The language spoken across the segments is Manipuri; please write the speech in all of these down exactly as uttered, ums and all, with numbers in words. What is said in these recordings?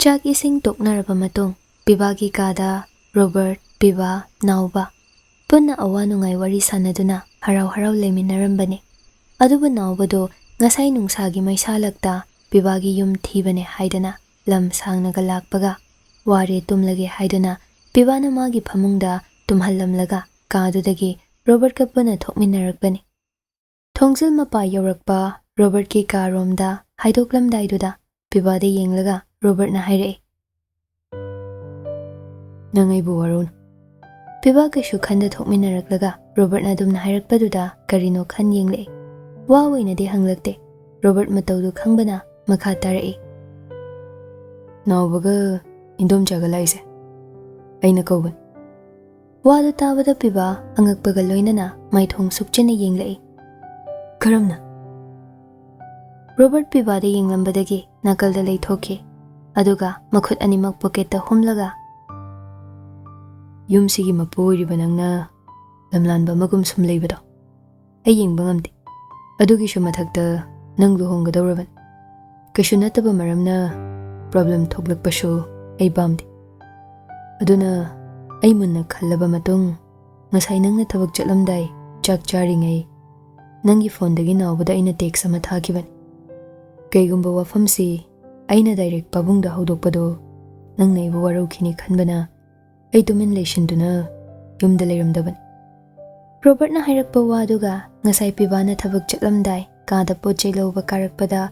ꯆꯥꯛ ꯏꯁꯤꯡ ꯇꯣꯛꯅꯔꯕ ꯃꯇꯨꯡ, ꯄꯤꯕꯥꯒꯤ ꯀꯥꯗ ꯔꯣꯕꯔꯠ, ꯄꯤꯕꯥ, ꯅꯥꯎꯕ ꯄꯨꯟꯅ ꯑꯋꯥ ꯅꯨꯡꯉꯥꯏ ꯋꯥꯔꯤ ꯁꯥꯟꯅꯗꯨꯅ ꯍꯔꯥꯎ ꯍꯔꯥꯎ ꯂꯩꯃꯤꯟꯅꯔꯝꯕꯅꯤ꯫ ꯑꯗꯨꯕꯨ ꯅꯥꯎꯕꯗꯣ ꯉꯁꯥꯏ ꯅꯨꯡꯁꯥꯒꯤ ꯃꯩꯁꯥꯂꯛꯇ ꯄꯤꯕꯥꯒꯤ ꯌꯨꯝ ꯊꯤꯕꯅꯦ ꯍꯥꯏꯗꯅ ꯂꯝ ꯁꯥꯡꯅꯒ ꯂꯥꯛꯄꯒ, ꯋꯥꯔꯦ ꯇꯨꯝꯂꯒꯦ ꯍꯥꯏꯗꯨꯅ ꯄꯤꯕꯥꯅ ꯃꯥꯒꯤ ꯐꯃꯨꯡꯗ ꯇꯨꯝꯍꯜꯂꯝꯂꯒ ꯀꯥꯗꯨꯗꯒꯤ ꯔꯣꯕꯔꯠꯀ ꯄꯨꯟꯅ ꯊꯣꯛꯃꯤꯟꯅꯔꯛꯄꯅꯤ꯫ ꯊꯣꯡꯖꯤꯜ ꯃꯄꯥ ꯌꯧꯔꯛꯄ ꯔꯣꯕꯔꯠꯀꯤ ꯀꯥꯔꯣꯝꯗ ꯍꯥꯏꯗꯣꯛꯂꯝꯗꯥꯏꯗꯨꯗ ꯄꯤꯕꯥꯗ ꯌꯦꯡꯂꯒ ꯔꯣꯕꯔꯠꯅ ꯍꯥꯏꯔꯛꯏ, "ꯅꯪ ꯑꯩꯕꯨ ꯋꯥꯔꯧꯅꯨ꯫" ꯄꯤꯕꯥ ꯀꯩꯁꯨ ꯈꯟꯗ ꯊꯣꯛꯃꯤꯟꯅꯔꯛꯂꯒ ꯔꯣꯕꯔꯠꯅ ꯑꯗꯨꯝꯅ ꯍꯥꯏꯔꯛꯄꯗꯨꯗ ꯀꯔꯤꯅꯣ ꯈꯟ ꯌꯦꯡꯂꯛꯏ꯫ ꯋꯥ ꯑꯣꯏꯅꯗꯤ ꯍꯪꯂꯛꯇꯦ꯫ ꯔꯣꯕꯔꯠ ꯃꯇꯧꯗꯨ ꯈꯪꯕꯅ ꯃꯈꯥ ꯇꯥꯔꯛꯏ, "ꯅꯥꯎꯕꯒ ꯏꯟꯗꯣꯝꯆꯥꯒ ꯂꯥꯛꯏꯁꯦ ꯑꯩꯅ ꯀꯧꯕꯅꯤ꯫" ꯋꯥꯗꯨ ꯇꯥꯕꯗ ꯄꯤꯕꯥ ꯑꯉꯛꯄꯒ ꯂꯣꯏꯅꯅ ꯃꯥꯏꯊꯣꯡ ꯁꯨꯛꯆꯤꯟꯅ ꯌꯦꯡꯂꯛꯏ꯫ "ꯀꯔꯝꯅ?" ꯔꯣꯕꯔꯠ ꯄꯤꯕꯥꯗ ꯌꯦꯡꯂꯝꯕꯗꯒꯤ ꯅꯥꯀꯜꯗ ꯂꯩꯊꯣꯛꯈꯤ꯫ ꯑꯗꯨꯒ ꯃꯈꯨꯠ ꯑꯅꯤꯃꯛ ꯄꯣꯀꯦꯠꯇ ꯍꯨꯝꯂꯒ, "ꯌꯨꯝꯁꯤꯒꯤ ꯃꯄꯨ ꯑꯣꯏꯔꯤꯕ ꯅꯪꯅ ꯂꯝꯂꯥꯟꯕ ꯑꯃꯒꯨꯝ ꯁꯨꯝ ꯂꯩꯕꯗꯣ ꯑꯩ ꯌꯦꯡꯕ ꯉꯝꯗꯦ꯫ ꯑꯗꯨꯒꯤꯁꯨ ꯃꯊꯛꯇ ꯅꯪ ꯂꯨꯍꯣꯡꯒꯗꯧꯔꯕꯅꯤ꯫ ꯀꯩꯁꯨ ꯅꯠꯇꯕ ꯃꯔꯝꯅ ꯄ꯭ꯔꯣꯕ꯭ꯂꯦꯝ ꯊꯣꯛꯂꯛꯄꯁꯨ ꯑꯩ ꯄꯥꯝꯗꯦ꯫ ꯑꯗꯨꯅ ꯑꯩ ꯃꯨꯟꯅ ꯈꯜꯂꯕ ꯃꯇꯨꯡ, ꯉꯁꯥꯏ ꯅꯪꯅ ꯊꯕꯛ ꯆꯠꯂꯝꯗꯥꯏ ꯆꯥꯛ ꯆꯥꯔꯤꯉꯩ ꯅꯪꯒꯤ ꯐꯣꯟꯗꯒꯤ ꯅꯥꯎꯕꯗ ꯑꯩꯅ ꯇꯦꯛꯁ ꯑꯃ ꯊꯥꯈꯤꯕꯅꯤ꯫ ꯀꯩꯒꯨꯝꯕ ꯋꯥꯐꯝꯁꯤ ꯑꯩꯅ ꯗꯥꯏꯔꯦꯛ ꯄꯥꯕꯨꯡꯗ ꯍꯧꯗꯣꯛꯄꯗꯣ ꯅꯪꯅ ꯑꯩꯕꯨ ꯋꯥꯔꯧꯈꯤꯅꯤ ꯈꯟꯕꯅ ꯑꯩ ꯇꯨꯃꯤꯟ ꯂꯩꯁꯤꯟꯗꯨꯅ ꯌꯨꯝꯗ ꯂꯩꯔꯝꯗꯕꯅꯤ꯫" ꯔꯣꯕꯔꯠꯅ ꯍꯥꯏꯔꯛꯄ ꯋꯥꯗꯨꯒ ꯉꯁꯥꯏ ꯄꯤꯕꯥꯅ ꯊꯕꯛ ꯆꯠꯂꯝꯗꯥꯏ ꯀꯥꯗ ꯄꯣꯠ ꯆꯩ ꯂꯧꯕ ꯀꯥꯔꯛꯄꯗ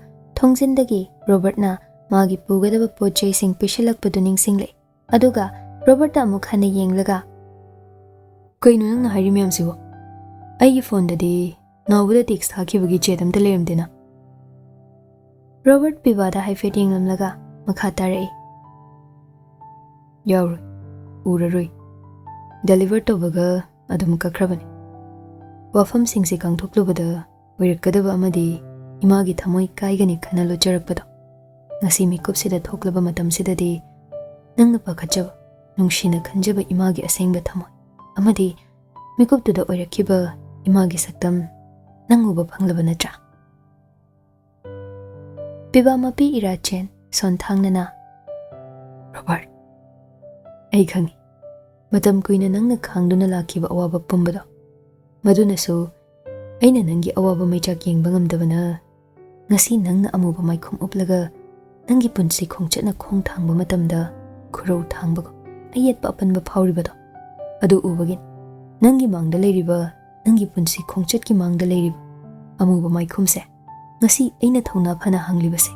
ꯊꯣꯡꯖꯤꯟꯗꯒꯤ ꯔꯣꯕꯔꯠꯅ ꯃꯥꯒꯤ ꯄꯨꯒꯗꯕ ꯄꯣꯠ ꯆꯩꯁꯤꯡ ꯄꯤꯁꯤꯜꯂꯛꯄꯗꯨ ꯅꯤꯡꯁꯤꯡꯂꯛꯏ꯫ ꯑꯗꯨꯒ ꯔꯣꯕꯔꯠꯇ ꯑꯃꯨꯛ ꯍꯟꯅ ꯌꯦꯡꯂꯒ, "ꯀꯩꯅꯣ ꯅꯪꯅ ꯍꯥꯏꯔꯤ ꯃꯌꯥꯝꯁꯤꯕꯣ? ꯑꯩꯒꯤ ꯐꯣꯟꯗꯗꯤ ꯅꯥꯎꯕꯗ ꯇꯦꯛꯁ ꯊꯥꯈꯤꯕꯒꯤ ꯆꯦꯠ ꯑꯝꯇ ꯂꯩꯔꯝꯗꯦꯅ꯫" ꯔꯣꯕꯔꯠ ꯄꯤꯕꯥꯗ ꯍꯥꯏꯐꯦꯠ ꯌꯦꯡꯂꯝꯂꯒ ꯃꯈꯥ ꯇꯥꯔꯛꯏ, "ꯌꯥꯎꯔꯣꯏ, ꯎꯔꯔꯣꯏ꯫ ꯗꯦꯂꯤꯚꯔ ꯇꯧꯕꯒ ꯑꯗꯨꯝ ꯀꯛꯈ꯭ꯔꯕꯅꯤ꯫ ꯋꯥꯐꯝꯁꯤꯡꯁꯦ ꯀꯥꯡꯊꯣꯛꯂꯨꯕꯗ ꯑꯣꯏꯔꯛꯀꯗꯕ ꯑꯃꯗꯤ ꯏꯃꯥꯒꯤ ꯊꯃꯣꯏ ꯀꯥꯏꯒꯅꯤ ꯈꯟꯅ ꯂꯣꯠꯆꯔꯛꯄꯗꯣ ꯉꯁꯤ ꯃꯤꯀꯨꯞꯁꯤꯗ ꯊꯣꯛꯂꯕ ꯃꯇꯝꯁꯤꯗꯗꯤ ꯅꯪꯅ ꯄꯥꯈꯠꯆꯕ, ꯅꯨꯡꯁꯤꯅ ꯈꯟꯖꯕ ꯏꯃꯥꯒꯤ ꯑꯁꯦꯡꯕ ꯊꯃꯣꯏ ꯑꯃꯗꯤ ꯃꯤꯀꯨꯞꯇꯨꯗ ꯑꯣꯏꯔꯛꯈꯤꯕ ꯏꯃꯥꯒꯤ ꯁꯛꯇꯝ ꯅꯪ ꯎꯕ ꯐꯪꯂꯕ ꯅꯠꯇ꯭ꯔꯥ?" ꯄꯤꯕꯥ ꯃꯄꯤ ꯏꯔꯥꯆꯦꯟ ꯁꯣꯟꯊꯥꯡꯅꯅ "ꯔꯣꯕꯥꯔꯠ, ꯑꯩ ꯈꯪꯏ, ꯃꯇꯝ ꯀꯨꯏꯅ ꯅꯪꯅ ꯈꯥꯡꯗꯨꯅ ꯂꯥꯛꯈꯤꯕ ꯑꯋꯥꯕ ꯄꯨꯝꯕꯗꯣ꯫ ꯃꯗꯨꯅꯁꯨ ꯑꯩꯅ ꯅꯪꯒꯤ ꯑꯋꯥꯕ ꯃꯩꯆꯥꯛ ꯌꯦꯡꯕ ꯉꯝꯗꯕꯅ ꯉꯁꯤ ꯅꯪꯅ ꯑꯃꯨꯕ ꯃꯥꯏꯈꯨꯝ ꯎꯞꯂꯒ ꯅꯪꯒꯤ ꯄꯨꯟꯁꯤ ꯈꯣꯡꯆꯠꯅ ꯈꯣꯡ ꯊꯥꯡꯕ ꯃꯇꯝꯗ ꯈꯨꯔꯧ ꯊꯥꯡꯕꯒꯨꯝ ꯑꯌꯦꯠꯄ ꯑꯄꯟꯕ ꯐꯥꯎꯔꯤꯕꯗꯣ ꯑꯗꯨ ꯎꯕꯒꯤꯅꯤ꯫ ꯅꯪꯒꯤ ꯃꯥꯡꯗ ꯂꯩꯔꯤꯕ, ꯅꯪꯒꯤ ꯄꯨꯟꯁꯤ ꯈꯣꯡꯆꯠꯀꯤ ꯃꯥꯡꯗ ꯂꯩꯔꯤꯕ ꯑꯃꯨꯕ ꯃꯥꯏꯈꯨꯝꯁꯦ ꯉꯁꯤ ꯑꯩꯅ ꯊꯧꯅꯥ ꯐꯅ ꯍꯪꯂꯤꯕꯁꯦ꯫"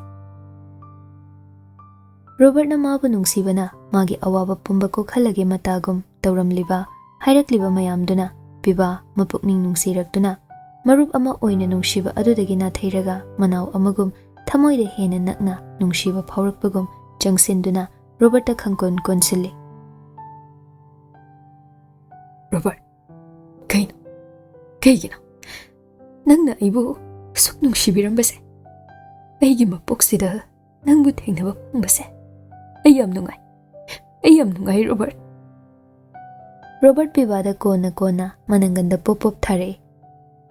ꯔꯣꯕꯔꯠꯅ ꯃꯥꯕꯨ ꯅꯨꯡꯁꯤꯕꯅ ꯃꯥꯒꯤ ꯑꯋꯥꯕ ꯄꯨꯝꯕ ꯀꯣꯛꯍꯜꯂꯒꯦ ꯃꯇꯥꯒꯨꯝ ꯇꯧꯔꯝꯂꯤꯕ, ꯍꯥꯏꯔꯛꯂꯤꯕ ꯃꯌꯥꯝꯗꯨꯅ ꯄꯤꯕꯥ ꯃꯄꯨꯛꯅꯤꯡ ꯅꯨꯡꯁꯤꯔꯛꯇꯨꯅ, ꯃꯔꯨꯞ ꯑꯃ ꯑꯣꯏꯅ ꯅꯨꯡꯁꯤꯕ ꯑꯗꯨꯗꯒꯤ ꯅꯥꯊꯩꯔꯒ ꯃꯅꯥꯎ ꯑꯃꯒꯨꯝ ꯊꯃꯣꯏꯗ ꯍꯦꯟꯅ ꯅꯛꯅ ꯅꯨꯡꯁꯤꯕ ꯐꯥꯎꯔꯛꯄꯒꯨꯝ ꯆꯪꯁꯤꯟꯗꯨꯅ ꯔꯣꯕꯔꯠꯇ ꯈꯪꯀꯣꯟ ꯀꯣꯟꯁꯤꯜꯂꯤ꯫ "ꯔꯣꯕꯔꯠ, ꯀꯩꯅꯣ? ꯀꯩꯒꯤꯅꯣ ꯅꯪꯅ ꯑꯩꯕꯨ ꯑꯁꯨꯛ ꯅꯨꯡꯁꯤꯕꯤꯔꯝꯕꯁꯦ? ꯑꯩꯒꯤ ꯃꯄꯣꯛꯁꯤꯗ ꯅꯪꯕꯨ ꯊꯦꯡꯅꯕ ꯐꯪꯕꯁꯦ ꯑꯩ ꯌꯥꯝ ꯅꯨꯡꯉꯥꯏ꯫ ꯑꯩ ꯌꯥꯝ ꯅꯨꯡꯉꯥꯏ, ꯔꯣꯕꯔꯠ꯫" ꯔꯣꯕꯔꯠ ꯄꯤꯕꯥꯗ ꯀꯣꯟꯅ ꯀꯣꯟꯅ ꯃꯅꯪꯒꯟꯗ ꯄꯣꯞ ꯄꯣꯞ ꯊꯥꯔꯛꯏ꯫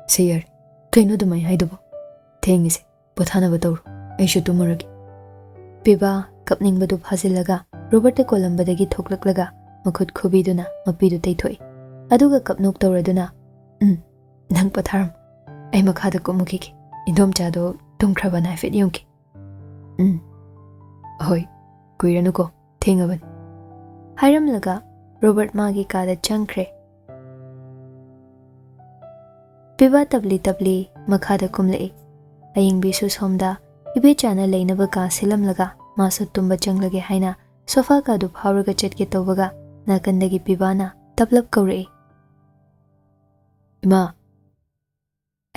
"ꯁꯦ, ꯌꯥꯔꯦ, ꯀꯩꯅꯣ ꯑꯗꯨꯃꯥꯏꯅ ꯍꯥꯏꯗꯨꯕꯣ? ꯊꯦꯡꯉꯤꯁꯦ, ꯄꯣꯊꯥꯅꯕ ꯇꯧꯔꯣ, ꯑꯩꯁꯨ ꯇꯨꯝꯃꯨꯔꯒꯦ꯫" ꯄꯤꯕꯥ ꯀꯞꯅꯤꯡꯕꯗꯨ ꯐꯥꯖꯤꯜꯂꯒ ꯔꯣꯕꯔꯠꯇ ꯀꯣꯜꯂꯝꯕꯗꯒꯤ ꯊꯣꯛꯂꯛꯂꯒ ꯃꯈꯨꯠ ꯈꯨꯕꯤꯗꯨꯅ ꯃꯄꯤꯗꯨ ꯇꯩꯊꯣꯛꯏ꯫ ꯑꯗꯨꯒ ꯀꯞꯅꯣꯛ ꯇꯧꯔꯗꯨꯅ, "ꯎꯝ, ꯅꯪ ꯄꯣꯊꯥꯔꯝꯃꯣ, ꯑꯩ ꯃꯈꯥꯗ ꯀꯨꯝꯃꯨꯈꯤꯒꯦ꯫ ꯏꯟꯗꯣꯝꯆꯥꯗꯣ ꯇꯨꯝꯈ꯭ꯔꯕꯅ ꯍꯥꯏꯐꯦꯠ ꯌꯦꯡꯈꯤ꯫" "ꯎꯝ, ꯍꯣꯏ, ꯀꯨꯏꯔꯅꯨꯀꯣ, ꯊꯦꯡꯉꯕꯅꯤ꯫" ꯍꯥꯏꯔꯝꯂꯒ ꯔꯣꯕꯔꯠ ꯃꯥꯒꯤ ꯀꯥꯗ ꯆꯪꯈ꯭ꯔꯦ꯫ ꯄꯤꯕꯥ ꯇꯞꯂꯤ ꯇꯞꯂꯤ ꯃꯈꯥꯗ ꯀꯨꯝꯂꯛꯏ꯫ ꯑꯌꯤꯡꯕꯤꯁꯨ ꯁꯣꯝꯗ ꯏꯕꯦꯆꯥꯅ ꯂꯩꯅꯕ ꯀꯥ ꯁꯤꯜꯂꯝꯂꯒ ꯃꯥꯁꯨ ꯇꯨꯝꯕ ꯆꯪꯂꯒꯦ ꯍꯥꯏꯅ ꯁꯣꯐꯥ ꯀꯥꯗꯨ ꯐꯥꯎꯔꯒ ꯆꯠꯀꯦ ꯇꯧꯕꯒ ꯅꯥꯀꯟꯗꯒꯤ ꯄꯤꯕꯥꯅ ꯇꯞꯂꯞ ꯀꯧꯔꯛꯏ꯫ "ꯏꯃꯥ!"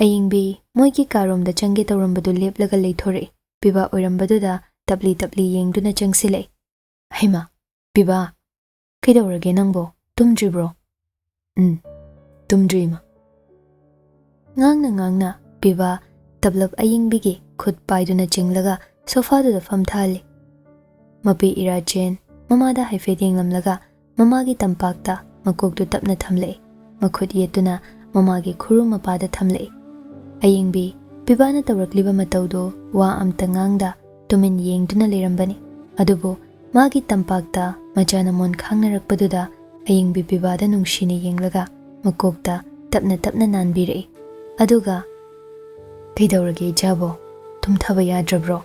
ꯑꯌꯤꯡꯕꯤ ꯃꯣꯏꯒꯤ ꯀꯥꯔꯣꯝꯗ ꯆꯪꯒꯦ ꯇꯧꯔꯝꯕꯗꯨ ꯂꯦꯞꯂꯒ ꯂꯩꯊꯣꯔꯛꯏ꯫ ꯄꯤꯕꯥ ꯑꯣꯏꯔꯝꯕꯗꯨꯗ ꯇꯞꯂꯤ ꯇꯞꯂꯤ ꯌꯦꯡꯗꯨꯅ ꯆꯪꯁꯤꯜꯂꯛꯏ꯫ "ꯍꯩꯃꯥ, ꯄꯤꯕꯥ, ꯀꯩꯗꯧꯔꯒꯦ ꯅꯪꯕꯣ? ꯇꯨꯝꯗ꯭ꯔꯤꯕ꯭ꯔꯣ?" "ꯎꯝ, ꯇꯨꯝꯗ꯭ꯔꯤ, ꯏꯃꯥ꯫" ꯉꯥꯡꯅ ꯉꯥꯡꯅ ꯄꯤꯕꯥ ꯇꯞꯂꯞ ꯑꯌꯤꯡꯕꯤꯒꯤ ꯈꯨꯠ ꯄꯥꯏꯗꯨꯅ ꯆꯤꯡꯂꯒ ꯁꯣꯐꯥꯗꯨꯗ ꯐꯝꯊꯍꯜꯂꯤ꯫ ꯃꯄꯤ ꯏꯔꯥꯆꯦꯟ ꯃꯃꯥꯗ ꯍꯥꯏꯐꯦꯠ ꯌꯦꯡꯂꯝꯂꯒ ꯃꯃꯥꯒꯤ ꯇꯝꯄꯥꯛꯇ ꯃꯀꯣꯛꯇꯨ ꯇꯞꯅ ꯊꯝꯂꯛꯏ꯫ ꯃꯈꯨꯠ ꯌꯦꯠꯇꯨꯅ ꯃꯃꯥꯒꯤ ꯈꯨꯔꯨ ꯃꯄꯥꯗ ꯊꯝꯂꯛꯏ꯫ ꯑꯌꯤꯡꯕꯤ ꯄꯤꯕꯥꯅ ꯇꯧꯔꯛꯂꯤꯕ ꯃꯇꯧꯗꯨ ꯋꯥ ꯑꯝꯇ ꯉꯥꯡꯗ ꯇꯨꯃꯤꯟ ꯌꯦꯡꯗꯨꯅ ꯂꯩꯔꯝꯕꯅꯤ꯫ ꯑꯗꯨꯕꯨ ꯃꯥꯒꯤ ꯇꯝꯄꯥꯛꯇ ꯃꯆꯥꯅ ꯃꯣꯟ ꯈꯥꯡꯅꯔꯛꯄꯗꯨꯗ ꯑꯌꯤꯡꯕꯤ ꯄꯤꯕꯥꯗ ꯅꯨꯡꯁꯤꯅ ꯌꯦꯡꯂꯒ ꯃꯀꯣꯛꯇ ꯇꯞꯅ ꯇꯞꯅ ꯅꯥꯟꯕꯤꯔꯛꯏ꯫ ꯑꯗꯨꯒ, "ꯀꯩꯗꯧꯔꯒꯦ ꯏꯆꯥꯕꯣ? ꯇꯨꯝꯊꯕ ꯌꯥꯗ꯭ꯔꯕ꯭ꯔꯣ?"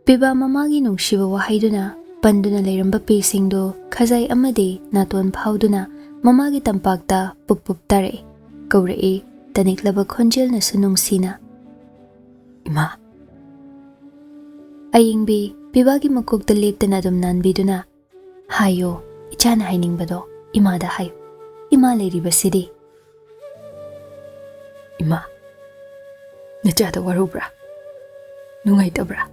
ꯄꯤꯕꯥ ꯃꯃꯥꯒꯤ ꯅꯨꯡꯁꯤꯕ ꯋꯥꯍꯩꯗꯨꯅ ꯄꯟꯗꯨꯅ ꯂꯩꯔꯝꯕ ꯄꯤꯁꯤꯡꯗꯨ ꯈꯖꯥꯏ ꯑꯃꯗꯤ ꯅꯥꯇꯣꯟ ꯐꯥꯎꯗꯨꯅ ꯃꯃꯥꯒꯤ ꯇꯝꯄꯥꯛꯇ ꯄꯨꯞ ꯄꯨꯞ ꯇꯥꯔꯛꯏ꯫ ꯀꯧꯔꯛꯏ, ꯇꯅꯤꯛꯂꯕ ꯈꯣꯟꯖꯦꯜꯅꯁꯨ ꯅꯨꯡꯁꯤꯅ, "ꯏꯃꯥ!" ꯑꯌꯤꯡꯕꯤ ꯄꯤꯕꯥꯒꯤ ꯃꯀꯣꯛꯇ ꯂꯦꯞꯇꯅ ꯑꯗꯨꯝ ꯅꯥꯟꯕꯤꯗꯨꯅ, "ꯍꯥꯏꯌꯣ, ꯏꯆꯥꯅ ꯍꯥꯏꯅꯤꯡꯕꯗꯣ ꯏꯃꯥꯗ ꯍꯥꯏꯌꯨ꯫ ꯏꯃꯥ ꯂꯩꯔꯤꯕꯁꯤꯗꯤ꯫" "ꯏꯃꯥ, ꯅꯆꯥꯗ ꯋꯥꯔꯧꯕ꯭ꯔꯥ? ꯅꯨꯡꯉꯥꯏꯇꯕ꯭ꯔꯥ?"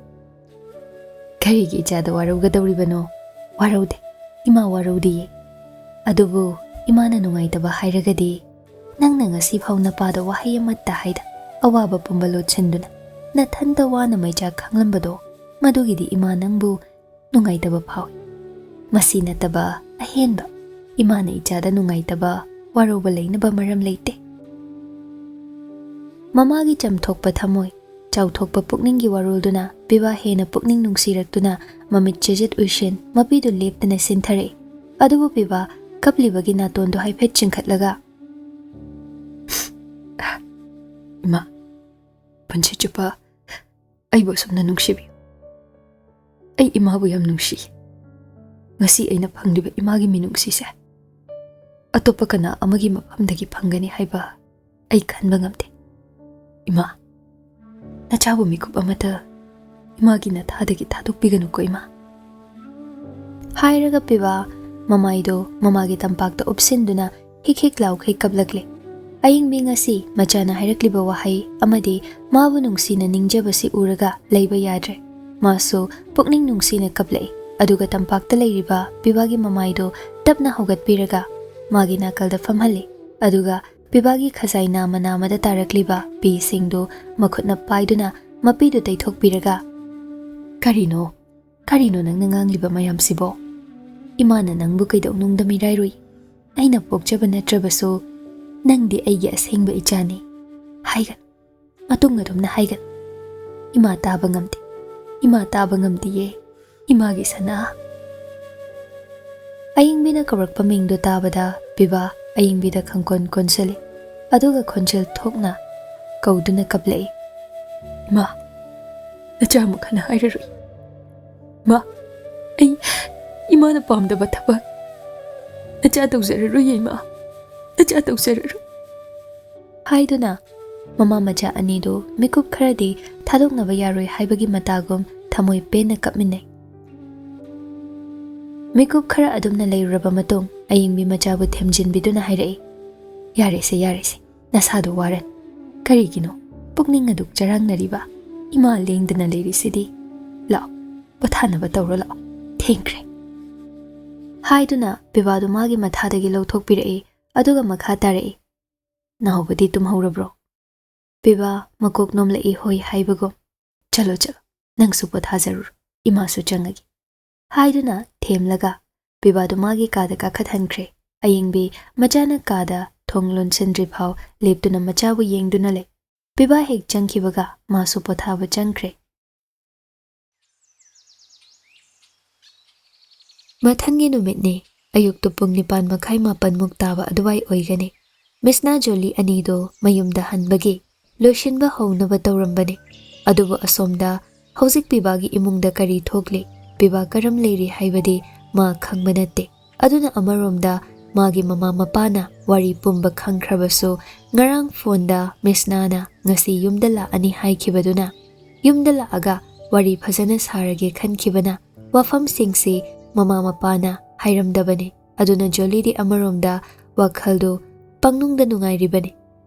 "ꯀꯔꯤꯒꯤ ꯏꯆꯥꯗ ꯋꯥꯔꯧꯒꯗꯧꯔꯤꯕꯅꯣ? ꯋꯥꯔꯧꯗꯦ, ꯏꯃꯥ ꯋꯥꯔꯧꯗꯤꯌꯦ꯫ ꯑꯗꯨꯕꯨ ꯏꯃꯥꯅ ꯅꯨꯡꯉꯥꯏꯇꯕ ꯍꯥꯏꯔꯒꯗꯤ, ꯅꯪꯅ ꯉꯁꯤ ꯐꯥꯎ ꯅꯄꯥꯗ ꯋꯥꯍꯩ ꯑꯃꯠꯇ ꯍꯥꯏꯗ, ꯑꯋꯥꯕ ꯄꯨꯝꯕ ꯂꯣꯠꯁꯤꯟꯗꯨꯅ ꯅꯊꯟꯇ ꯋꯥꯅ ꯃꯩꯆꯥꯛ ꯈꯥꯡꯂꯝꯕꯗꯣ, ꯃꯗꯨꯒꯤꯗꯤ ꯏꯃꯥ ꯅꯪꯕꯨ ꯅꯨꯡꯉꯥꯏꯇꯕ ꯐꯥꯎꯏ꯫ ꯃꯁꯤ ꯅꯠꯇꯕ ꯑꯍꯦꯟꯕ ꯏꯃꯥꯅ ꯏꯆꯥꯗ ꯅꯨꯡꯉꯥꯏꯇꯕ, ꯋꯥꯔꯧꯕ ꯂꯩꯅꯕ ꯃꯔꯝ ꯂꯩꯇꯦ꯫" ꯃꯃꯥꯒꯤ ꯆꯝꯊꯣꯛꯄ ꯊꯃꯣꯏ, ꯆꯥꯎꯊꯣꯛꯄ ꯄꯨꯛꯅꯤꯡꯒꯤ ꯋꯥꯔꯣꯜꯗꯨꯅ ꯄꯤꯕꯥ ꯍꯦꯟꯅ ꯄꯨꯛꯅꯤꯡ ꯅꯨꯡꯁꯤꯔꯛꯇꯨꯅ ꯃꯃꯤꯠ ꯆꯦꯖꯦꯠ ꯎꯏꯁꯤꯟ ꯃꯄꯤꯗꯨ ꯂꯦꯞꯇꯅ ꯁꯤꯟꯊꯔꯛꯏ꯫ ꯑꯗꯨꯕꯨ ꯄꯤꯕꯥ ꯀꯞꯂꯤꯕꯒꯤ ꯅꯥꯇꯣꯟꯗꯨ ꯍꯥꯏꯐꯦꯠ ꯆꯤꯡꯈꯠꯂꯒ, "ꯏꯃꯥ, ꯄꯨꯟꯁꯤ ꯆꯨꯞꯄ ꯑꯩꯕꯨ ꯑꯁꯨꯝꯅ ꯅꯨꯡꯁꯤꯕꯤꯌꯨ꯫ ꯑꯩ ꯏꯃꯥꯕꯨ ꯌꯥꯝ ꯅꯨꯡꯁꯤ꯫ ꯉꯁꯤ ꯑꯩꯅ ꯐꯪꯂꯤꯕ ꯏꯃꯥꯒꯤ ꯃꯤꯅꯨꯡꯁꯤꯁꯦ ꯑꯇꯣꯞꯄ ꯀꯅꯥ ꯑꯃꯒꯤ ꯃꯐꯝꯗꯒꯤ ꯐꯪꯒꯅꯤ ꯍꯥꯏꯕ ꯑꯩ ꯈꯟꯕ ꯉꯝꯗꯦ꯫ ꯏꯃꯥ, ꯅꯆꯥꯕꯨ ꯃꯤꯀꯨꯞ ꯑꯃꯠꯇ ꯏꯃꯥꯒꯤ ꯅꯊꯥꯗꯒꯤ ꯊꯥꯗꯣꯛꯄꯤꯒꯅꯨꯀꯣ, ꯏꯃꯥ꯫" ꯍꯥꯏꯔꯒ ꯄꯤꯕꯥ ꯃꯃꯥꯏꯗꯣ ꯃꯃꯥꯒꯤ ꯇꯝꯄꯥꯛꯇ ꯎꯞꯁꯤꯟꯗꯨꯅ ꯍꯤꯛ ꯍꯤꯛ ꯂꯥꯎꯈꯩ ꯀꯞꯂꯛꯂꯦ꯫ ꯑꯌꯤꯡꯕꯤ ꯉꯁꯤ ꯃꯆꯥꯅ ꯍꯥꯏꯔꯛꯂꯤꯕ ꯋꯥꯍꯩ ꯑꯃꯗꯤ ꯃꯥꯕꯨ ꯅꯨꯡꯁꯤꯅ ꯅꯤꯡꯖꯕꯁꯤ ꯎꯔꯒ ꯂꯩꯕ ꯌꯥꯗ꯭ꯔꯦ꯫ ꯃꯥꯁꯨ ꯄꯨꯛꯅꯤꯡ ꯅꯨꯡꯁꯤꯅ ꯀꯞꯂꯛꯏ꯫ ꯑꯗꯨꯒ ꯇꯝꯄꯥꯛꯇ ꯂꯩꯔꯤꯕ ꯄꯤꯕꯥꯒꯤ ꯃꯃꯥꯏꯗꯣ ꯇꯞꯅ ꯍꯧꯒꯠꯄꯤꯔꯒ ꯃꯥꯒꯤ ꯅꯥꯀꯜꯗ ꯐꯝꯍꯜꯂꯤ꯫ ꯑꯗꯨꯒ ꯄꯤꯕꯥꯒꯤ ꯈꯖꯥꯏ ꯅꯥꯃ ꯅꯥꯃꯗ ꯇꯥꯔꯛꯂꯤꯕ ꯄꯤꯁꯤꯡꯗꯨ ꯃꯈꯨꯠꯅ ꯄꯥꯏꯗꯨꯅ ꯃꯄꯤꯗꯨ ꯇꯩꯊꯣꯛꯄꯤꯔꯒ, "ꯀꯔꯤꯅꯣ? ꯀꯔꯤꯅꯣ ꯅꯪꯅ ꯉꯥꯡꯂꯤꯕ ꯃꯌꯥꯝꯁꯤꯕꯣ? ꯏꯃꯥꯅ ꯅꯪꯕꯨ ꯀꯩꯗꯧꯅꯨꯡꯗ ꯃꯤꯔꯥꯏꯔꯨꯏ꯫ ꯑꯩꯅ ꯄꯣꯛꯆꯕ ꯅꯠꯇ꯭ꯔꯕꯁꯨ ꯅꯪꯗꯤ ꯑꯩꯒꯤ ꯑꯁꯦꯡꯕ ꯏꯆꯥꯅꯤ꯫ ꯍꯥꯏꯒꯅꯨ, ꯃꯇꯨꯡ ꯑꯗꯨꯝꯅ ꯍꯥꯏꯒꯅꯨ꯫ ꯏꯃꯥ ꯇꯥꯕ ꯉꯝꯗꯦ, ꯏꯃꯥ ꯇꯥꯕ ꯉꯝꯗꯤꯌꯦ꯫ ꯏꯃꯥꯒꯤ ꯁꯅꯥ꯫ ꯑꯌꯤꯡꯕꯤꯅ ꯀꯧꯔꯛꯄ ꯃꯤꯡꯗꯨ ꯇꯥꯕꯗ ꯄꯤꯕꯥ ꯑꯌꯤꯡꯕꯤꯗ ꯈꯪꯀꯣꯟ ꯀꯣꯟꯁꯤꯜꯂꯤ꯫ ꯑꯗꯨꯒ ꯈꯣꯟꯖꯦꯜ ꯊꯣꯛꯅ ꯀꯧꯗꯨꯅ ꯀꯞꯂꯛꯏ, "ꯏꯃꯥ, ꯅꯆꯥꯃꯛ ꯍꯥꯏꯔꯔꯣꯏ꯫ ꯏꯃꯥ, ꯑꯩ ꯏꯃꯥꯅ ꯄꯥꯝꯗꯕ ꯊꯕꯛ ꯅꯆꯥ ꯇꯧꯖꯔꯔꯣꯏꯌꯦ ꯏꯃꯥ, ꯅꯆꯥ ꯇꯧꯖꯔꯔꯣꯏ" ꯍꯥꯏꯗꯨꯅ ꯃꯃꯥ ꯃꯆꯥ ꯑꯅꯤꯗꯨ ꯃꯤꯀꯨꯞ ꯈꯔꯗꯤ ꯊꯥꯗꯣꯛꯅꯕ ꯌꯥꯔꯣꯏ ꯍꯥꯏꯕꯒꯤ ꯃꯇꯥꯒꯨꯝ ꯊꯃꯣꯏ ꯄꯦꯟꯅ ꯀꯞꯃꯤꯟꯅꯩ꯫ ꯃꯤꯀꯨꯞ ꯈꯔ ꯑꯗꯨꯝꯅ ꯂꯩꯔꯨꯔꯕ ꯃꯇꯨꯡ ꯑꯌꯤꯡꯕꯤ ꯃꯆꯥꯕꯨ ꯊꯦꯝꯖꯤꯟꯕꯤꯗꯨꯅ ꯍꯥꯏꯔꯛꯏ, "ꯌꯥꯔꯦꯁꯦ, ꯌꯥꯔꯦꯁꯦ, ꯅꯁꯥꯗꯣ ꯋꯥꯔꯅꯤ꯫ ꯀꯔꯤꯒꯤꯅꯣ ꯄꯨꯛꯅꯤꯡ ꯑꯗꯨꯛ ꯆꯔꯥꯡꯅꯔꯤꯕ? ꯏꯃꯥ ꯂꯦꯡꯗꯅ ꯂꯩꯔꯤꯁꯤꯗꯤ꯫ ꯂꯥꯛꯑꯣ, ꯄꯣꯊꯥꯅꯕ ꯇꯧꯔꯣ ꯂꯥꯛꯑꯣ, ꯊꯦꯡꯈ꯭ꯔꯦ" ꯍꯥꯏꯗꯨꯅ ꯄꯤꯕꯥꯗꯨ ꯃꯥꯒꯤ ꯃꯊꯥꯗꯒꯤ ꯂꯧꯊꯣꯛꯄꯤꯔꯛꯏ꯫ ꯑꯗꯨꯒ ꯃꯈꯥ ꯇꯥꯔꯛꯏ, "ꯅꯥꯎꯕꯗꯤ ꯇꯨꯝꯍꯧꯔꯕ꯭ꯔꯣ?" ꯄꯤꯕꯥ ꯃꯀꯣꯛ ꯅꯣꯝꯂꯛꯏ ꯍꯣꯏ ꯍꯥꯏꯕꯒꯨꯝ꯫ "ꯆꯠꯂꯣ ꯆꯠꯂꯣ, ꯅꯪꯁꯨ ꯄꯣꯊꯥꯖꯔꯨꯔꯣ, ꯏꯃꯥꯁꯨ ꯆꯪꯉꯒꯦ" ꯍꯥꯏꯗꯨꯅ ꯊꯦꯝꯂꯒ ꯄꯤꯕꯥꯗꯨ ꯃꯥꯒꯤ ꯀꯥꯗ ꯀꯥꯈꯠꯍꯟꯈ꯭ꯔꯦ꯫ ꯑꯌꯤꯡꯕꯤ ꯃꯆꯥꯅ ꯀꯥꯗ ꯊꯣꯡ ꯂꯣꯟꯁꯤꯟꯗ꯭ꯔꯤ ꯐꯥꯎ ꯂꯦꯞꯇꯨꯅ ꯃꯆꯥꯕꯨ ꯌꯦꯡꯗꯨꯅ ꯂꯩ꯫ ꯄꯤꯕꯥ ꯍꯦꯛ ꯆꯪꯈꯤꯕꯒ ꯃꯥꯁꯨ ꯄꯣꯊꯥꯕ ꯆꯪꯈ꯭ꯔꯦ꯫ ꯃꯊꯪꯒꯤ ꯅꯨꯃꯤꯠꯅꯤ꯫ ꯑꯌꯨꯛꯇꯨ ꯄꯨꯡ ꯅꯤꯄꯥꯟ ꯃꯈꯥꯏ ꯃꯥꯄꯟꯃꯨꯛ ꯇꯥꯕ ꯑꯗꯨꯋꯥꯏ ꯑꯣꯏꯒꯅꯤ꯫ ꯃꯤꯁꯅꯥ ꯖꯣꯂꯤ ꯑꯅꯤꯗꯨ ꯃꯌꯨꯝꯗ ꯍꯟꯕꯒꯤ ꯂꯣꯏꯁꯤꯟꯕ ꯍꯧꯅꯕ ꯇꯧꯔꯝꯕꯅꯤ꯫ ꯑꯗꯨꯕꯨ ꯑꯁꯣꯝꯗ ꯍꯧꯖꯤꯛ ꯄꯤꯕꯥꯒꯤ ꯏꯃꯨꯡꯗ ꯀꯔꯤ ꯊꯣꯛꯂꯤ, ꯄꯤꯕꯥ ꯀꯔꯝ ꯂꯩꯔꯤ ꯍꯥꯏꯕꯗꯤ ꯃꯥ ꯈꯪꯕ ꯅꯠꯇꯦ꯫ ꯑꯗꯨꯅ ꯑꯃꯔꯣꯝꯗ ꯃꯥꯒꯤ ꯃꯃꯥ ꯃꯄꯥꯅ ꯋꯥꯔꯤ ꯄꯨꯝꯕ ꯈꯪꯈ꯭ꯔꯕꯁꯨ, ꯉꯔꯥꯡ ꯐꯣꯟꯗ ꯃꯤꯁꯅꯥꯅ ꯉꯁꯤ ꯌꯨꯝꯗ ꯂꯥꯛꯑꯅꯤ ꯍꯥꯏꯈꯤꯕꯗꯨꯅ, ꯌꯨꯝꯗ ꯂꯥꯛꯑꯒ ꯋꯥꯔꯤ ꯐꯖꯅ ꯁꯥꯔꯒꯦ ꯈꯟꯈꯤꯕꯅ ꯋꯥꯐꯝꯁꯤꯡꯁꯤ ꯃꯃꯥ ꯃꯄꯥꯅ ꯍꯥꯏꯔꯝꯗꯕꯅꯤ꯫ ꯑꯗꯨꯅ ꯖꯣꯂꯤꯗꯤ ꯑꯃꯔꯣꯝꯗ ꯋꯥꯈꯜꯗꯨ ꯄꯪꯅꯨꯡꯗ ꯅꯨꯡꯉꯥꯏꯔꯤꯕꯅꯤ꯫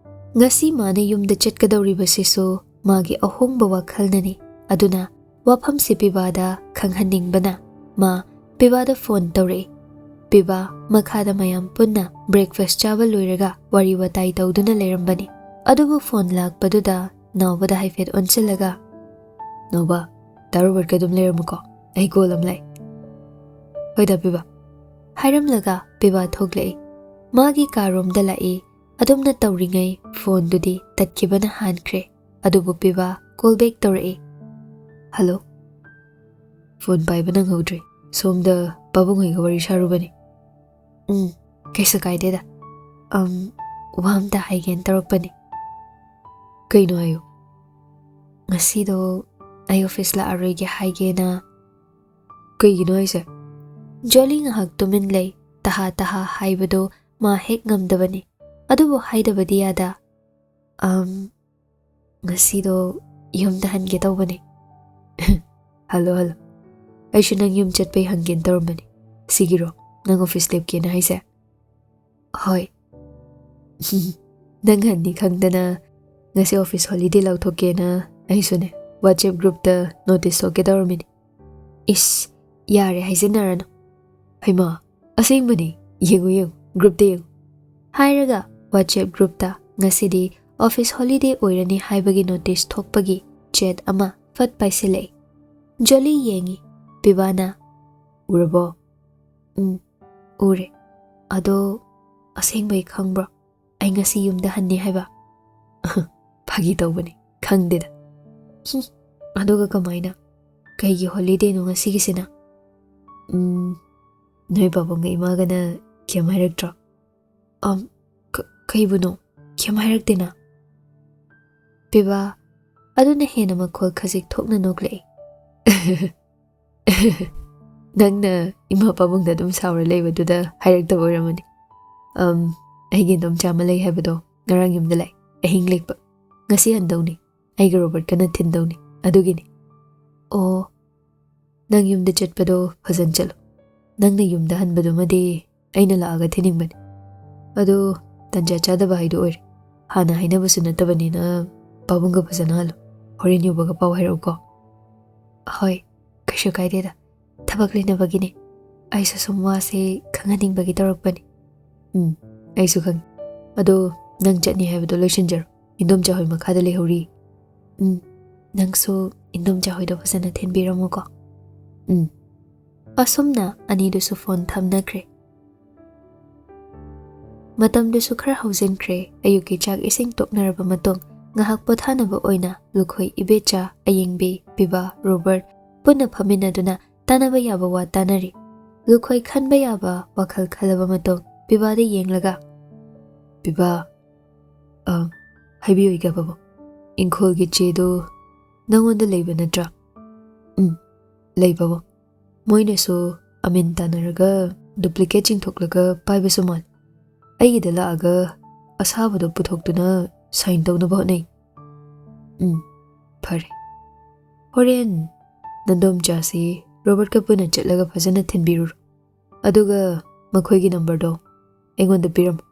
ꯉꯁꯤ ꯃꯥꯅ ꯌꯨꯝꯗ ꯆꯠꯀꯗꯧꯔꯤꯕꯁꯤꯁꯨ ꯃꯥꯒꯤ ꯑꯍꯣꯡꯕ ꯋꯥꯈꯜꯅꯅꯤ꯫ ꯑꯗꯨꯅ ꯋꯥꯐꯝꯁꯤ ꯄꯤꯕꯥꯗ ꯈꯪꯍꯟꯅꯤꯡꯕꯅ ꯃꯥ ꯄꯤꯕꯥꯗ ꯐꯣꯟ ꯇꯧꯔꯛꯏ꯫ ꯄꯤꯕꯥ ꯃꯈꯥꯗ ꯃꯌꯥꯝ ꯄꯨꯟꯅ breakfast ꯆꯥꯕ ꯂꯣꯏꯔꯒ ꯋꯥꯔꯤ ꯋꯥꯇꯥꯏ ꯇꯧꯗꯨꯅ ꯂꯩꯔꯝꯕꯅꯤ꯫ ꯑꯗꯨꯕꯨ ꯐꯣꯟ ꯂꯥꯛꯄꯗꯨꯗ ꯅꯥꯎꯕꯗ ꯍꯥꯏꯐꯦꯠ ꯑꯣꯟꯁꯤꯜꯂꯒ, "ꯅꯥꯎꯕ, ꯗꯥ ꯔꯣꯕꯔꯠꯀ ꯑꯗꯨꯝ ꯂꯩꯔꯝꯃꯨꯀꯣ, ꯑꯩ call ꯑꯃ ꯂꯥꯛꯏ꯫" "ꯍꯣꯏꯗ ꯄꯤꯕꯥ" ꯍꯥꯏꯔꯝꯂꯒ ꯄꯤꯕꯥ ꯊꯣꯛꯂꯛꯏ꯫ ꯃꯥꯒꯤ ꯀꯥꯔꯣꯝꯗ ꯂꯥꯛꯏ꯫ ꯑꯗꯨꯝꯅ ꯇꯧꯔꯤꯉꯩ ꯐꯣꯟꯗꯨꯗꯤ ꯇꯠꯈꯤꯕꯅ ꯍꯥꯟꯈ꯭ꯔꯦ꯫ ꯑꯗꯨꯕꯨ ꯄꯤꯕꯥ call back ꯇꯧꯔꯛꯏ꯫ "ꯍꯜꯂꯣ?" ꯐꯣꯟ ꯄꯥꯏꯕ ꯅꯪꯍꯧꯗ꯭ꯔꯦ꯫ ꯁꯣꯝꯗ ꯄꯥꯕꯨꯡ ꯍꯣꯏꯒ ꯋꯥꯔꯤ ꯁꯥꯔꯨꯕꯅꯤ꯫ "ꯎꯝ, ꯀꯩꯁꯨ ꯀꯥꯏꯗꯦꯗ꯫ ꯑꯝ, ꯋꯥ ꯑꯝꯇ ꯍꯥꯏꯒꯦꯅ ꯇꯧꯔꯛꯄꯅꯤ꯫" "ꯀꯩꯅꯣ ꯍꯥꯏꯌꯨ꯫" "ꯉꯁꯤꯗꯣ ꯑꯩ ꯑꯣꯐꯤꯁ ꯂꯥꯛꯑꯔꯣꯏꯒꯦ ꯍꯥꯏꯒꯦꯅ꯫" "ꯀꯩꯒꯤꯅꯣ ꯍꯥꯏꯁꯦ?" ꯖꯣꯂꯤ ꯉꯥꯏꯍꯥꯛ ꯇꯨꯃꯤꯟ ꯂꯩ꯫ ꯇꯍꯥ ꯇꯍꯥ ꯍꯥꯏꯕꯗꯣ ꯃꯥ ꯍꯦꯛ ꯉꯝꯗꯕꯅꯤ꯫ ꯑꯗꯨꯕꯨ ꯍꯥꯏꯗꯕꯗꯤ ꯌꯥꯗ꯫ "ꯑꯝ, ꯉꯁꯤꯗꯣ ꯌꯨꯝꯗ ꯍꯟꯒꯦ ꯇꯧꯕꯅꯦ꯫" "Hello, hello. ꯑꯩꯁꯨ ꯅꯪ ꯌꯨꯝ ꯆꯠꯄꯩ ꯍꯪꯒꯦꯅ ꯇꯧꯔꯝꯕꯅꯦ꯫ ꯁꯤꯒꯤꯔꯣ ꯅꯪ ꯑꯣꯐꯤꯁ ꯂꯦꯞꯀꯦꯅ ꯍꯥꯏꯁꯦ?" "ꯍꯣꯏ꯫" "ꯅꯪ ꯍꯟꯅꯤ ꯈꯪꯗꯅ ꯉꯁꯤ ꯑꯣꯐꯤꯁ ꯍꯣꯂꯤꯗꯦ ꯂꯧꯊꯣꯛꯀꯦꯅ ꯑꯩꯁꯨꯅꯦ WhatsApp ꯒ꯭ꯔꯨꯞꯇ ꯅꯣꯇꯤꯁ ꯊꯣꯛꯀꯦ ꯇꯧꯔꯝꯃꯤꯅꯤ꯫" "ꯏꯁ, ꯌꯥꯔꯦ ꯍꯥꯏꯖꯤꯟꯅꯔꯅꯨ꯫" "ꯍꯩꯃꯥ, ꯑꯁꯦꯡꯕꯅꯤ꯫ ꯌꯦꯡꯉꯨ, ꯌꯦꯡꯉꯨ, ꯒ꯭ꯔꯨꯞꯇ ꯌꯦꯡꯉꯨ꯫" ꯍꯥꯏꯔꯒ WhatsApp ꯒ꯭ꯔꯨꯞꯇ ꯉꯁꯤꯗꯤ ꯑꯣꯐꯤꯁ ꯍꯣꯂꯤꯗꯦ ꯑꯣꯏꯔꯅꯤ ꯍꯥꯏꯕꯒꯤ ꯅꯣꯇꯤꯁ ꯊꯣꯛꯄꯒꯤ ꯆꯦꯠ ꯑꯃ ꯐꯠ ꯄꯥꯏꯁꯤꯜꯂꯛꯏ꯫ ꯖꯣꯂꯤ ꯌꯦꯡꯉꯤ꯫ ꯄꯤꯕꯥꯅ, "ꯎꯔꯕꯣ?" "ꯎꯝ, ꯎꯔꯦ꯫ ꯑꯗꯣ ꯑꯁꯦꯡꯕꯩ ꯈꯪꯕ꯭ꯔꯣ ꯑꯩ ꯉꯁꯤ ꯌꯨꯝꯗ ꯍꯟꯅꯤ ꯍꯥꯏꯕ?" "ꯐꯥꯒꯤ ꯇꯧꯕꯅꯤ, ꯈꯪꯗꯦꯗ꯫" "ꯍꯨꯝ, ꯑꯗꯨꯒ ꯀꯃꯥꯏꯅ? ꯀꯩꯒꯤ ꯍꯣꯂꯤꯗꯦꯅꯣ ꯉꯁꯤꯒꯤꯁꯤꯅ?" "ꯎꯝ, ꯅꯣꯏ ꯄꯥꯕꯨꯡꯒ ꯏꯃꯥꯒꯅ ꯀꯩꯝ ꯍꯥꯏꯔꯛꯇ꯭ꯔꯣ?" "ꯑꯝ, ꯀ-, ꯀꯩꯕꯨꯅꯣ? ꯀꯩꯝ ꯍꯥꯏꯔꯛꯇꯦꯅ꯫" ꯄꯤꯕꯥ ꯑꯗꯨꯅ ꯍꯦꯟꯅ ꯃꯈꯣꯜ ꯈꯖꯤꯛ ꯊꯣꯛꯅ ꯅꯣꯛꯂꯛꯏ꯫ "ꯅꯪꯅ ꯏꯃꯥ ꯄꯥꯕꯨꯡꯗ ꯑꯗꯨꯝ ꯁꯥꯎꯔ ꯂꯩꯕꯗꯨꯗ ꯍꯥꯏꯔꯛꯇꯕ ꯑꯣꯏꯔꯝꯃꯅꯤ꯫ ꯑꯝ, ꯑꯩꯒꯤ ꯏꯗꯣꯝꯆꯥ ꯑꯃ ꯂꯩ ꯍꯥꯏꯕꯗꯣ ꯉꯔꯥꯡ ꯌꯨꯝꯗ ꯂꯥꯛꯑꯦ, ꯑꯍꯤꯡ ꯂꯦꯛꯄ꯫ ꯉꯁꯤ ꯍꯟꯗꯧꯅꯤ꯫ ꯑꯩꯒ ꯔꯣꯕꯔꯠꯀꯅ ꯊꯤꯟꯗꯧꯅꯤ꯫ ꯑꯗꯨꯒꯤꯅꯤ꯫" "ꯑꯣ, ꯅꯪ ꯌꯨꯝꯗ ꯆꯠꯄꯗꯣ ꯐꯖꯅ ꯆꯠꯂꯣ꯫ ꯅꯪꯅ ꯌꯨꯝꯗ ꯍꯟꯕꯗꯨꯃꯗꯤ ꯑꯩꯅ ꯂꯥꯛꯑꯒ ꯊꯤꯟꯅꯤꯡꯕꯅꯤ꯫ ꯑꯗꯣ ꯇꯟꯖꯥ ꯆꯥꯗꯕ ꯍꯥꯏꯗꯣ ꯑꯣꯏꯔꯦ꯫ ꯍꯥꯟꯅ ꯍꯥꯏꯅꯕꯁꯨ ꯅꯠꯇꯕꯅꯤꯅ ꯄꯥꯕꯨꯡꯒ ꯐꯖꯅ ꯍꯜꯂꯣ꯫ ꯍꯣꯔꯦꯟ ꯌꯧꯕꯒ ꯄꯥꯎ ꯍꯥꯏꯔꯛꯎꯀꯣ꯫" "ꯍꯣꯏ, ꯀꯩꯁꯨ ꯀꯥꯏꯗꯦꯗ꯫ ꯊꯕꯛ ꯂꯩꯅꯕꯒꯤꯅꯦ꯫ ꯑꯩꯁꯨ ꯁꯨꯝ ꯋꯥꯁꯦ ꯈꯪꯍꯟꯅꯤꯡꯕꯒꯤ ꯇꯧꯔꯛꯄꯅꯤ꯫" "ꯎꯝ, ꯑꯩꯁꯨ ꯈꯪꯉꯤ꯫ ꯑꯗꯣ ꯅꯪ ꯆꯠꯅꯤ ꯍꯥꯏꯕꯗꯣ ꯂꯣꯏꯁꯤꯟꯖꯔꯣ꯫ ꯏꯟꯗꯣꯝꯆꯥ ꯍꯣꯏ ꯃꯈꯥꯗ ꯂꯩꯍꯧꯔꯤ꯫" "ꯎꯝ, ꯅꯪꯁꯨ ꯏꯟꯗꯣꯝꯆꯥ ꯍꯣꯏꯗꯣ ꯐꯖꯅ ꯊꯤꯟꯕꯤꯔꯝꯃꯨꯀꯣ꯫" "ꯎꯝ꯫" ꯑꯁꯨꯝꯅ ꯑꯅꯤꯗꯨꯁꯨ ꯐꯣꯟ ꯊꯝꯅꯈ꯭ꯔꯦ꯫ ꯃꯇꯝꯗꯨꯁꯨ ꯈꯔ ꯍꯧꯖꯤꯟꯈ꯭ꯔꯦ꯫ ꯑꯌꯨꯛꯀꯤ ꯆꯥꯛ ꯏꯁꯤꯡ ꯇꯣꯛꯅꯔꯕ ꯃꯇꯨꯡ ꯉꯥꯏꯍꯥꯛ ꯄꯣꯊꯥꯅꯕ ꯑꯣꯏꯅ ꯂꯨꯈꯣꯏ ꯏꯕꯦꯆꯥ, ꯑꯌꯤꯡꯕꯤ, ꯄꯤꯕꯥ, ꯔꯣꯕꯔꯠ, ꯄꯨꯟꯅ ꯐꯝꯃꯤꯟꯅꯗꯨꯅ ꯇꯥꯟꯅꯕ ꯌꯥꯕ ꯋꯥ ꯇꯥꯟꯅꯔꯤ꯫ ꯂꯨꯈꯣꯏ ꯈꯟꯕ ꯌꯥꯕ ꯋꯥꯈꯜ ꯈꯜꯂꯕ ꯃꯇꯨꯡ ꯄꯤꯕꯥꯗ ꯌꯦꯡꯂꯒ, "ꯄꯤꯕꯥ, ꯑ, ꯍꯥꯏꯕꯤꯌꯨ ꯏꯒꯦ ꯄꯥꯕꯨꯡ, ꯏꯪꯈꯣꯜꯒꯤ ꯆꯦꯗꯨ ꯅꯉꯣꯟꯗ ꯂꯩꯕ ꯅꯠꯇ꯭ꯔꯥ?" "ꯎꯝ, ꯂꯩ ꯄꯥꯕꯨꯡ꯫ ꯃꯣꯏꯅꯁꯨ ꯑꯃꯤꯟ ꯇꯥꯟꯅꯔꯒ ꯗꯨꯄ꯭ꯂꯤꯀꯦꯠ ꯆꯤꯡꯊꯣꯛꯂꯒ ꯄꯥꯏꯕꯁꯨ ꯃꯥꯜꯂꯤ꯫ ꯑꯩꯒꯤꯗ ꯂꯥꯛꯑꯒ ꯑꯁꯥꯕꯗꯣ ꯄꯨꯊꯣꯛꯇꯨꯅ ꯁꯥꯏꯟ ꯇꯧꯅꯕ ꯍꯣꯠꯅꯩ꯫" "ꯎꯝ, ꯐꯔꯦ꯫ ꯍꯣꯔꯦꯟ ꯅꯗꯣꯝꯆꯥꯁꯤ ꯔꯣꯕꯔꯠꯀ ꯄꯨꯟꯅ ꯆꯠꯂꯒ ꯐꯖꯅ ꯊꯤꯟꯕꯤꯔꯨꯔꯣ꯫ ꯑꯗꯨꯒ ꯃꯈꯣꯏꯒꯤ ꯅꯝꯕꯔꯗꯣ ꯑꯩꯉꯣꯟꯗ ꯄꯤꯔꯝꯃꯨ꯫"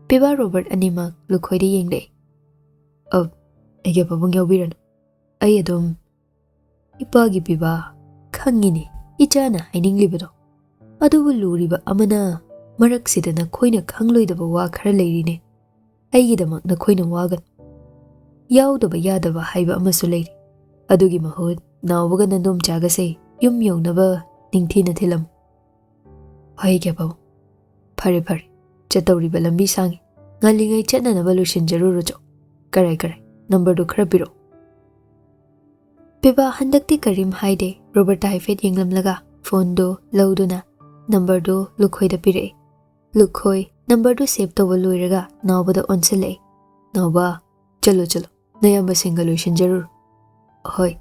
ꯄꯤꯕꯥ ꯔꯣꯕꯔꯠ ꯑꯅꯤꯃꯛ ꯂꯨꯈꯣꯏꯗ ꯌꯦꯡꯂꯛꯏ꯫ "ꯑ, ꯑꯩꯒꯤ ꯄꯥꯕꯨꯡ ꯌꯥꯎꯕꯤꯔꯅꯨ꯫ ꯑꯩ ꯑꯗꯨꯝ..." "ꯏꯄꯥꯒꯤ ꯄꯤꯕꯥ, ꯈꯪꯉꯤꯅꯦ ꯏꯆꯥꯅ ꯍꯥꯏꯅꯤꯡꯂꯤꯕꯗꯣ꯫ ꯑꯗꯨꯕꯨ ꯂꯨꯔꯤꯕ ꯑꯃꯅ, ꯃꯔꯛꯁꯤꯗ ꯅꯈꯣꯏꯅ ꯈꯪꯂꯣꯏꯗꯕ ꯋꯥ ꯈꯔ ꯂꯩꯔꯤꯅꯦ꯫ ꯑꯩꯒꯤꯗꯃꯛ ꯅꯈꯣꯏꯅ ꯋꯥꯒꯅꯨ꯫ ꯌꯥꯎꯗꯕ ꯌꯥꯗꯕ ꯍꯥꯏꯕ ꯑꯃꯁꯨ ꯂꯩꯔꯤ꯫ ꯑꯗꯨꯒꯤ ꯃꯍꯨꯠ ꯅꯥꯎꯕꯒ ꯅꯗꯣꯝꯆꯥꯒꯁꯦ ꯌꯨꯝ ꯌꯧꯅꯕ ꯅꯤꯡꯊꯤꯅ ꯊꯤꯜꯂꯝꯃꯨ꯫" "ꯍꯣꯏ ꯏꯒꯦ ꯄꯥꯕꯨꯡ꯫ ꯐꯔꯦ, ꯐꯔꯦ꯫ ꯆꯠꯇꯧꯔꯤꯕ ꯂꯝꯕꯤ ꯁꯥꯡꯉꯤ꯫ ꯉꯜꯂꯤꯉꯩ ꯆꯠꯅꯅꯕ ꯂꯣꯏꯁꯤꯟꯖꯔꯨꯔꯣ ꯆꯣ꯫ ꯀꯔꯥꯏ, ꯀꯔꯥꯏ? ꯅꯝꯕꯔꯗꯨ ꯈꯔ ꯄꯤꯔꯛꯑꯣ꯫" ꯄꯤꯕꯥ ꯍꯟꯗꯛꯇꯤ ꯀꯔꯤꯝ ꯍꯥꯏꯗꯦ꯫ ꯔꯣꯕꯔꯠꯇ ꯍꯥꯏꯐꯦꯠ ꯌꯦꯡꯂꯝꯂꯒ ꯐꯣꯟꯗꯨ ꯂꯧꯗꯨꯅ ꯅꯝꯕꯔꯗꯨ ꯂꯨꯈꯣꯏꯗ ꯄꯤꯔꯛꯏ꯫ ꯂꯨꯈꯣꯏ ꯅꯝꯕꯔꯗꯨ ꯁꯦꯚ ꯇꯧꯕ ꯂꯣꯏꯔꯒ ꯅꯥꯎꯕꯗ ꯑꯣꯟꯁꯤꯜꯂꯛꯏ꯫ "ꯅꯥꯎꯕ, ꯆꯠꯂꯣ, ꯆꯠꯂꯣ꯫ ꯅꯌꯥꯝꯕꯁꯤꯡꯒ ꯂꯣꯏꯁꯤꯟꯖꯔꯨꯔꯣ꯫" "ꯍꯣꯏ꯫"